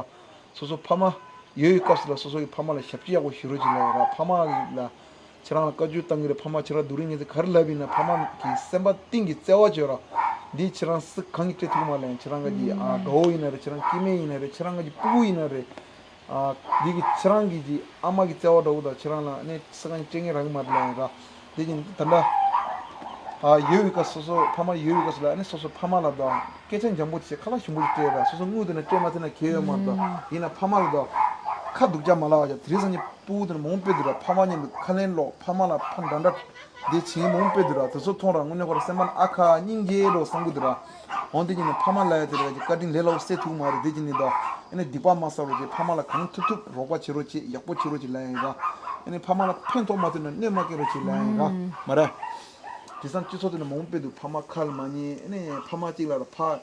སོ་སོ་ཕ་མ་ཡོད་ཡོད་སྐབས་སུ་ལ་སོ་སོ་གི་ཕ་མ་ལ་ཞབས་ཕྱི་ཡག་པོ་ཞུ་རོགས་གྱིས་ལབ་ཡོད་ར། ཕ་མ་ལ་ཁྱེད་རང་ལ་བཀའ་བཀྱོན་བཏང་གི་རེད། ཕ་མ་ཁྱེད་རང་སྡུག་རུས་ངེས་ཚེ་ག་རེ་ལབ་ཡིན་ན་ཕ་མ་གི་སེམས་པ་གཏིང་གི་བརྩེ་བ་བྱོས་ར། འདི་ཁྱེད་རང་སུ་གང་གིས་སྤྲད་ཐུབ་མ་ལ་ཡང་ཁྱེད་རང་ག་གི་ཨ་དགའ་བོ་ཡིན་ན་རེད། ཁྱེད་རང་སྐྱེ་དམན་ཡིན་ན་རེད། ཁྱེད་རང་ག་གི་སྤུ་གུ་ཡིན་ན་རེད། ཨ་འདི་གི་ཁྱེད་རང་གི་གི་ཨ་མ་གི་བརྩེ་བ་འདྲ་བོ་དང་ཁྱེད་རང་ལ་ནི་སུ་གང་གིས་སྤྲད་མཁན་རག་གི་མ་རེད་ལབ་ཡིན་ར། དེ་བཞིན་ད་ལྟ་ཨ་ཡོད་པའི་སྐབས་སོ་སོ་ཕ་མ་ཡོད་པའི་སྐབས་སུ་ལ་ནི་སོ་སོ་ཕ་མ་ལ་དང་སྐད་ཆ་འཇམ་པོ་བྱས། ཁ་ལག་ཞིམ་པོ་ཞིག་སྤྲད་ར། སོ་སོ་དངུལ་དེ་ནི་སྤྲད་མ་ཐུབ་ན་གལ་ཡོད་མ་རེད་དོ། ཡིན་ན་ཕ་མ་ལ་དང་ཁ་སྡུག་ཅག་མ་ལབ་བ་ཅག་དེ་རིང་སང་ཉིན་སྤུ་གུ་དེ་ནི་མང་པོ་སྤེལ་འདུག་ར། ཕ་མ་མཉམ་དུ་ཁ་ལན་སློག་ཕ་མ་ལ་ཕ་འདྲ་འདྲ་དེ་བྱེད་མཁན་མང་པོ་སྤེལ་འདུག་ར། དེ་ཚོ་མཐོང་ར་དངོས་གནས་ཁོ་ར་སེམས་པ་ནི་ཨ་ཁ་སྙིང་རྗེ་འདྲ་བོ་བསམ་གི་འདུག་ར། འོན་ཏེ་ཀྱི་ནི་ཕ་མ་ལབ་ཡ་དེ་རེད་ཀྱི་བཀའ་དྲིན་ལས་སླ་པོ་སེལ་ཐུབ་མ་རེད། དེ་ཀྱི་ནི་དོ་ཨ་ནི་སྡིག་པ་མ་བསགས་རོགས་བྱེད། ཕ་མ་ལ་གང་ཐུབ་ཐུབ་རོགས་པ་བྱེད་རོགས་བྱེད། ཡག་པོ་བྱེད་རོགས་བྱེད་ལབ་ཡ་ཡིན་ར། ཨ་ནི་ཕ་མ་ལ་ཕན་ཐོགས་མ་ཐུབ་ན་གནོད་མ་སྐྱེལ་རོགས་བྱེད་ལབ་ཡ་ཡིན་ར། མ་རེད། དེང་སང་སྤྱི་ཚོགས་དེ་ནི་མང་པོ་འདུག་ཕ་མ་ཁ་ལ་མ་ཉན། ཨ་ནི་ཕ་མ་གཅིག་ལ་ཕ་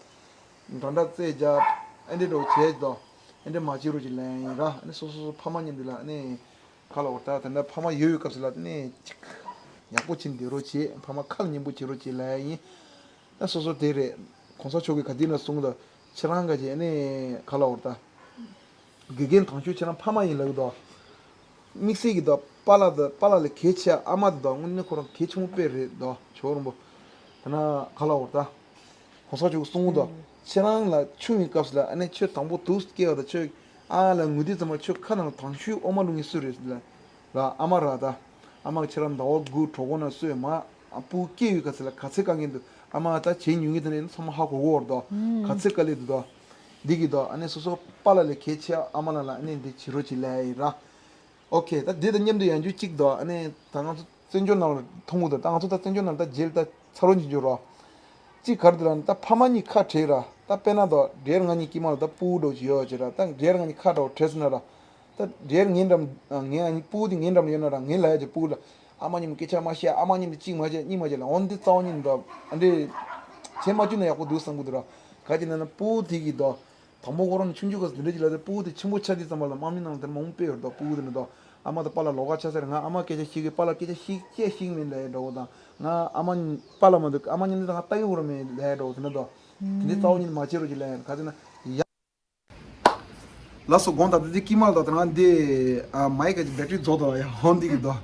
འདྲ་འདྲ་རྩེད་རྒྱབ། ཨ་འདྲེ་འདྲ་བོ་བྱས་དོ་ཨ་འདྲེ་མ་བྱེད་རོགས་བྱེད་ལབ་ཡ་ཡིན་ར། ཨ་ནི་སོ་སོ་སོ་ཕ་མ་མཉམ་དུ་ལ་ཨ་ནི་ཁ་ལ་འོ་ད་དེ་འདྲ་ཕ་མ་ཡོད་ཡོད་སྐབས་སུ་ལ་ཨ་ནི་ཅིག་ཡག་པོ་བྱེད་བསྡད་རོགས་བྱེད། ཕ་མ་ཁ་ལ་ཉན་པོ་བྱེད་རོགས་བྱེད་ལབ་ཡ་ཡིན། ད་སོ་སོ་དེ་རེད། གོང་ས་མཆོག་གིས་ག་དུས་ན་གསུངས་ད་ཁྱེད་རང་ག་ཅེ་ནས་ག་ལ་འོར་ད། དགེ་རྒན་དང་ཤོས་ཁྱེད་རང་ཕ་མ་ཡིན་ལབ་གི་འདུག་དམིགས་བསལ་གྱི་འདུག་པཱ་ལགས་དང་པཱ་ལགས་ལས་གལ་ཆེ་ཨ་མ་དེ་འདུག་དངོས་གནས་ཁོ་རང་གལ་ཆེན་པོ་དཔེ་རེད་འདུག་ཇོ་བོ་རིན་པོ། ད་ན་ག་ལ་འོར་ད། གོང་ས་མཆོག་གིས་གསུངས་གི་འདུག་ཁྱེད་རང་ལ་ཆུང་བའི་སྐབས་སུ་ལ་ཨ་ནི་ཁྱོད་དང་པོ་དུག་སྐྱེ་བ་དང་ཁྱོད་ཨ་ལ་ངུ་དུས་ཙམ་པ་ཁྱོད་ཁ་ནང་དང་ཤོས་འོ་མ་བླུགས་མཁན་སུ་རེད་ལ། ར་ཨ་མ་ར་ད། ཨ་མ་ཁྱེད་རང་ཟླ་བ་དགུ་གྲོད་ཁོག་ན་གསོས་མ། ཨ་སྤུ་སྐྱེ་ཡོད་ག་ཚེ་ལ་ག་ཚད་དཀའ་ངལ་འདུག་ཨ་མ་ད་བྱས་ཉུང་ངེ་དེ་ནས་ཚང་མ་ཧ་གོ་གོ་བར་དོ། ག་ཚད་དཀའ་ལས་འདུག་དོ། འདི་གི་དོ་ཨ་ནི་སོ་སོ་པཱ་ལགས་ལས་གལ་ཆེ་ཨ་མ་ལགས་ལ་ཨ་ནི་འདི་བྱེད་རོགས་བྱེད་ལབ་ཡ་ཡིན་ར། ཨོ་ཁེ། ད་འདི་དང་མཉམ་དུ་ཡང་རྒྱུ་གཅིག་དོ་ཨ་ནི་ད་ང་ཚོ་བཙན་བྱོལ་ནང་ལ་མཐོང་གི་འདུག་ད་ང་ཚོ་ད་བཙན་བྱོལ་ནང་ད་རྗེས་ལ་ད་འཚར་ལོངས་བྱེད་རྒྱུ་རོ། གཅིག་ག་རེ་འདུག་ལབ་ན་ད་ཕ་མ་གཉིས་ཁ་བྲལ་ར། ད་དཔེར་ན་དོ་འབྲེལ་ང་གཉིས་དཀྱིལ་མ་ལ་ད་སྤུ་གུ་འདྲ་བོ་ཅིག་ཡོད་ཅེ་ར། ད་འབྲེལ་ང་གཉིས་ཁ་འདྲ་བོ་བྲལ་སོང་ན་ར། ད་འབྲེལ་ངའི་འགྲམ་ངའི་སྤུ་གུ་དེ་ངའི་འགྲམ་ལ་ཡོད་ན་ར། ངས་ལབ་ཡ་ཅིག་སྤུ་གུ་ལ་ཨ་མ་མཉམ་སྐད་ཆ་མ་བཤད། ཨ་མ་མཉམ་དུ་གཅིག་མ་བྱེད་གཉིས་མ་བྱེད་ལ། འོན་ཏེ་རྩ་བ་ཉིད་དོ་ཨ་འདྲེ་བྱེད་མ་བཅུག་ན་ཡག་པོ་འདུག་བསམ་གི་འདུག་ར། ག་ཅི་ན་ན་སྤུ་གུ་དེ་གི་དོ། དང་པོ་ཁོ་རང་ནི་ཆུང་ཆུང་སྐབས་སུ་དེ་འདྲ་ཅིག་ལབ་སྟེ་སྤུ་གུ་དེ་ཆེན་པོ་ཆགས་དུས་ཙམ་པ་ལ་དམག་མི་ནང་ལ་དེར་མང་པོ་དཔེ་ཡོད་དོ། སྤུ་གུ་དེ་ནི་དོ། ཨ་མ་དང་པཱ་ལགས་ལོགས་ཀ་ཆགས་ཟེར། ང་ཨ་མ་སྐད་ཆ་ཤེས་གི་པཱ་ལགས་སྐད་ཆ་ཤེས་ཤེས་ཀྱི་མིན་ལབ་ཡ་འདྲ་བོ་དང་། ང་ཨ་མ་པཱ་ལགས་མ་འདུག་ཨ་མ་མཉམ་དུ་ང་ལྟ་གི་ཡོད་ར་མེད་ལབ་ཡ་འདྲ་བོ་དེ་འདྲ་དོ། དེ་འདྲའི་རྩ་བ་ཉིད་མ་བྱེད་རོགས་ཅིག་ལབ་ཡ་ག་ཚོད་ན་ཡ། ལགས་སོ། དགོངས་དག་ད་དེ་དཀྱིལ་མ་ལ་དོ་ད་ང་འདི་ཨ་མའི་སྐད་ཆ་བེ་ཊི་རི་རྫོགས་དོ་ཡ་ཧོན་འདི་གི་དོ།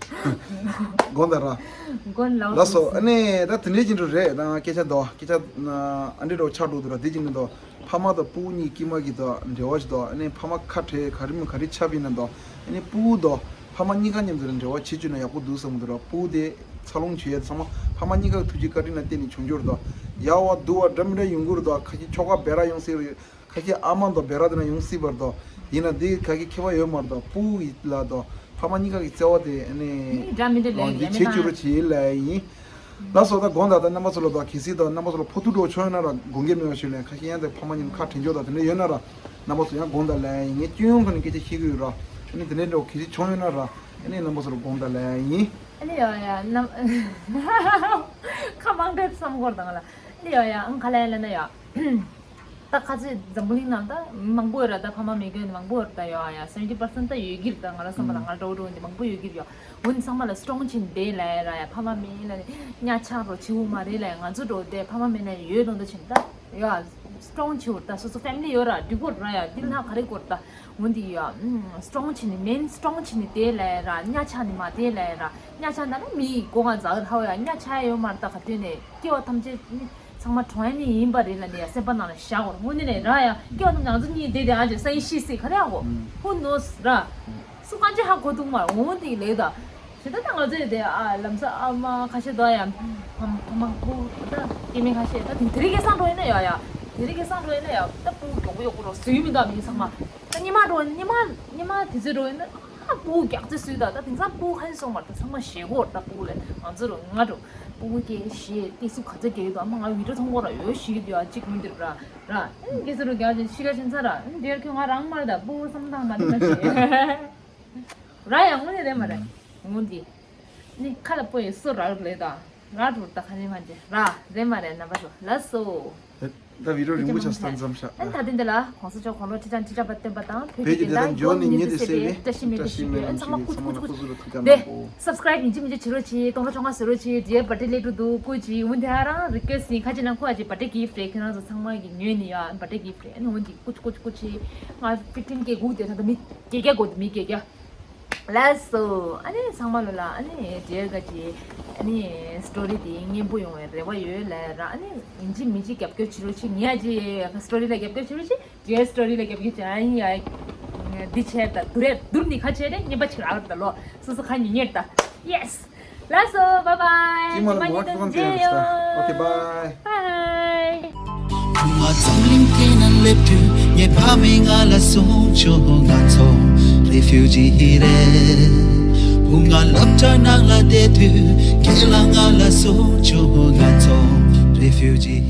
དགོངས་དག་ར། མགོན་ལགས་ལགས་སོ། སོ། ཨ་ནི་ད་དེ་འདྲའི་ཅིག་འགྲོ་རེད། ད་སྐད་ཆ་དོ་སྐད་ཆ་ཨ་འདྲེ་འདྲ་བོ་ཆགས་འགྲོ་འདུག་ར། དེ་ཅིག་ནི་དོ། ཕ་མ་དང་སྤུ་གུ་གཉིས་དཀྱིལ་མ་གི་དོ་འབྲེལ་བ་ཞིག་དོ། ཨ་ནི་ཕ་མ་ཁ་བྲལ་ག་རེ་མིན་ག་རེ་ཆགས་པ་ཡིན་ན་དོ། ཨ་ནི་སྤུ་གུ་དོ་ཕ་མ་གཉིས་ཀ་མཉམ་དུ་ལ་འབྲེལ་བ་བྱེད་བཅུག་ན་ཡག་པོ་འདུག་བསམ་གི་འདུག་ར། སྤུ་གུ་དེ་འཚར་ལོངས་བྱེད་ཡ་དེ་ཚང་མ་ཕ་མ་གཉིས་ཀ་གི་ཐུགས་རྗེ་བཀའ་དྲིན་ལ་བརྟེན་ནས་བྱུང་རྒྱུ་རེད་དོ། ཡག་པ་སྡུག་པ་འདྲ་མི་འདྲ་ཡོང་གི་རེད་དོ། ཁ་ཤས་ཁྱོ་ག་བེ་ར་ཡོང་སྲིད་རེད། ཁ་ཤས་ཨ་མ་དང་བེ་ར་དེ་ན་ཡོང་སྲིད་པ་རེད་དོ། ཡིན་ན་དེ་ག་གི་ཁྱད་པར་ཡོད་མ་རེད་དོ། སྤུ་གུ་ལ་དོ་ཕ་མ་གཉིས་ཀ་གི་བརྩེ་བ་དེ་ཨ་ནི་འདྲ་མི་འདྲ་ལས་འདི་ཡ་མེད་བྱེད་བཅུག་ན། རོགས་བྱེད་ལབ་ཡ་ཡིན། ལགས་སོ། ད་དགོངས་དག་ད་རྣམ་པ་ཚོ་ལ་དོ་གལ་སྲིད་དོ་རྣམ་པ་ཚོ་ལ་ཕོག་ཐུག་འདྲ་བོ་བྱུང་ཡོད་ན་ར་དགོངས་འགལ་མེད་པ་ཞུ་ལེ། ཁ་ཤས་ཡང་དེ་ཕ་མ་གཉིས་ཁ་བྲལ་འཇོག་དང་དེ་འདྲ་ཡོད་ན་ར་རྣམ་པ་ཚོ་ཡང་དགོངས་དག་ལབ་ཡ་ཡིན། ངས་སྐྱོན་ཡོན་ཁ་ནས་སྐད་ཆ་བཤད་གི་ཡོད་ར། ཨ་ནི་དེ་འདྲའི་འདྲ་བོ་གལ་སྲིད་བྱུང་ཡོད་ན་ར་ཨ་ནི་རྣམ་པ་ཚོ་ལ་དགོངས་དག་ལབ་ཡ་ཡིན། ཨ་ནི་ཡ་ཡ་རྣམ་ཁ་མང་དྲགས་བསམ་སྐོར་དང་ལ། ཨ་ནི་ཡ་ཡ་ཨང་ཁ་ལ་ཡ་ལ་ན་ཡ། ད་ཁ་ཚོད་འཛམ་བུ་གླིང་ནང་ད་མི་མང་པོ་ཡོད་ར། ད་ཕ་མ་མེད་མཁན་མང་པོ་ཡོད་ར། ད་ཡོད་ཡ་seventy percent ད་ཡོད་ཀྱི་རེད། ད་ང་ར་བསམ་པ་ལ་ང་འདྲ་བོ་འདྲ་བོ་འདི་མང་པོ་ཡོད་ཀྱི་རེད་ཡ། འོ་ནི་ཚང་མ་ལ་སི་ཊོང་བྱས་ནས་བསྡད་ལབ་ཡ་ར་ཡ། ཕ་མ་མེད་ལ་ནི་གཉའ་ཆག་རོ་བྱེད་དགོས་མ་རེད་ལབ་ཡ། ང་ཚོ་འདྲ་བོ་བསྡད་ཕ་མ་མེད་ན་ཡོད་དོན་དུ་བྱས་ནས་ད་ཡོད་ཡ། སི་ཊོང་བྱེད་དགོས་ར། ད་སོ་སོ་ཕེ་མི་ལི་ཡོད་ར་འགྲིག་གོ་ར་ཡ། འདི་ལྷག་ག་རེ་དགོས་ར། ད་འོ་འདི་ཡ་སི་ཊོང་བྱས་ནས་མེན་སི་ཊོང་བྱས་ནས་བསྡད་ལབ་ཡ་ར། གཉའ་ཆག་ནས་མ་བསྡད་ལབ་ཡ་ར། གཉའ་ཆག་ན་ན་མི་མགོ་གང་ཟག་ར་ཧ་ཡ། གཉའ་ཆག་ཡ་ཡོད་མ་རེད། ད་ག་དུས་ནས་སྐྱེ་བ་ཐམས་ཅད་ནི་ཚང་མ་གྲོངས་ཡ་ནི་ཡིན་པ་རེད་ལབ་ནས་ཡ་སེམས་པ་ནང་ལ་བཞག་གོ་ར། དངོས་གནས་ནས་ར་ཡ་སྐྱེ་བ་ཐམས་ཅད་ང་ཚོ་གཉིས་བསྡད་དེ་ཨ་ཅེ་སང་ཡིན་ཤི་སྲིད་ག་རེ་ཡ་གོ། Who knows ར། སུ་གང་ཅི་ཧ་གོ་ཐུབ་མ་འོང་དེ་ལས་ད། ཞེ་ད་ད་ང་ཚོས་དེ་ཨ་ལམ་སང་ཨ་མ་ཁ་ཤས་དོ་ཡ། ཕ་མ་ཕ་མ་བུ་ད་སྐྱེ་དམན་ཁ་ཤས་ད་དེ་དེ་རིང་ཁ་སང་འགྲོ་ཡིན་ན་ཡ་ཡ། དེ་རིང་ཁ་སང་འགྲོ་ཡིན་ན་ཡ་ད་སྤུ་གུ་མགྱོགས་པོ་གཡོག་པོ་རོ་བཟོས་མི་འདུག་མི་ཚང་མ། ད་ཉི་མ་འགྲོ་ཡིན་ན་ཉི་མ་ཉི་མ་དེ་ཚོས་འགྲོ་ཡིན་ན་ཨ་སྤུ་གུ་རྒྱགས་ཚད་བཟོས་ད། ད་དེང་སང་སྤུ་གུ་ཁ་ཤས་སོང་མ་རེད། ད་ཚང་མ་ཞེད་གོ་ར། ད་སྤུ་གུ་ལས་ང་ཚོ་རོ་ང་འགྲོ་སྤུ་གུ་སྐྱེ་ཞེས་སྐྱེ་སུ་ག་ཚོད་སྐྱེ་ཡོད་དོ། ཨ་མ་ང་བི་ཌི་ཡོ་མཐོང་གོ་ར་ཡོད་ཞིག་གི་དུས་ཨ་གཅིག་མི་འདུག་ར། ར། ཨེ་གེ་སར་རྒྱ་ཆེ་ཤི་ཁ་ཆེན་ཚ་ར། ཨེ་འདིར་ཁྱོད་ང་རང་མར་ད་པོ་བསམ་དང་མ་ནི་མ་ཤེས། ར་ཡང་ངོ་ནི་རེད་མ་རེད། ངོ་འདི། ནི་ཁ་ལ་པོ་ཡི་སོ་ར་རུ་ལེ་ད། ར་རུ་ད་ཁ་ནི་མ་འདི་ར་རེད་མ་རེད། རྣམ་པ་ཚོ་ལགས་སོ། ད་བི་ཌིའོ་རིང་པོ་ཆགས་སྟངས་ཙམ་ཤག་ཨ་ད་དེ་འདི་ལ་གོང་ས་མཆོག་དགུང་ལོ་ཁྲི་ཕྲག་ཁྲི་ཕྲག་པ་བརྟན་པ་དང་བོད་ཀྱི་བོད་ཀྱི་བདེན་མཐའ་འཇོག་ནས་ཉེ་དུ་གསལ་བའི་བཀྲ་ཤིས་སྨན་དུ་ཞུགས་པའི་ཨ་ཚང་མ་ཀུ་ཅི་ཀུ་ཅི་ཀུ་ཅི་ཐུགས་ཀ་དེ་ནང་པོ། སབ་སི་ཀ་རབ་ཡིན་གཅིག་མིན་གཅིག་བྱེད་རོགས་གྱིས། སྟོང་ཕྲག་བཅོ་ལྔ་བཟོ་རོགས་གྱིས། རྗེས་བར་ཌེ་སླེབས་འགྲོ་འདུག་ཀུ་ཅི་འོན་ཏེ་ཨ་རང་རི་ཀུ་ཨེ་སི་ཡིན། ཁ་ཅིག་ནང་ཁོ་ཨ་ཅེ་བར་ཌེ་གིཕ་རེད། ཁྱེད་རང་ཚོ་ཚང་མ་གི་ཉོས་ནི་ཡ་བར་ཌེ་གིཕ་རེད། ཨ་ནི་འོན་ཏེ་ཀུ་ཅི་ཀུ་ཅི་ཀུ་ཅི་ང་ཕིཕ་ཊིན་ཀེ་སྒུག་བསྡད་ད་ད་མི་བརྒྱད་བརྒྱ་དགོས་འདུག་མི་བརྒྱད་བརྒྱ། ལགས་སོ། ཨ་ནི་ཚང་མ་ལོ་ལ་ཨ་ནི་རྗེས་ག་ཅི་ཨ་ནི་སི་ཊོ་རི་དེ་སྙན་པོ་ཡོང་བའི་རེ་བ་ཡོད་ལ་ར། ཨ་ནི་ཡིན་གཅིག་མིན་གཅིག་རྒྱབ་སྐྱོར་བྱེད་རོགས་གྱིས། ངས་ཨ་ཅེ་སི་ཊོ་རི་ལ་རྒྱབ་སྐྱོར་བྱེད་རོགས་གྱིས། རྗེས་སི་ཊོ་རི་ལ་རྒྱབ་སྐྱོར་བྱེད། ཨ་ཡིན་ཡ་འདི་བྱས་ད་དུ་རེད་དུར་ནི་ཁ་བྱས་རེད། བརྙན་པ་ཆིག་ལ་ཨར་ད་ལོ་སོ་སོ་ཁ་ཉིན་ཉེར་ད། ཡེ་སི། ལགས་སོ། བཱའི་བཱའི། ཅི་མ་ལ་ཉི་མ་མོ་ཉིན་ཁོང་ཙེ་ཡོད་ས། ཨོ་ཁེ་བཱའི། བཱའི། བུ་ང་འཛམ་གླིང་སྟེང་ན་སླེབས་དུས་ངའི་ཕ་མས་ང་ལ་གསུངས་བྱུང་། ང་ཚོ་རེ་ཕིའུ་ཇི་རེད། བུ་ང་སློབ་གྲྭ་ནང་ལ་བསྡད་དུས་ཁྱེད་ལ་ང་ལ་གསུངས་བྱུང་། ང་ཚོ་རེ་ཕིའུ་ཇི།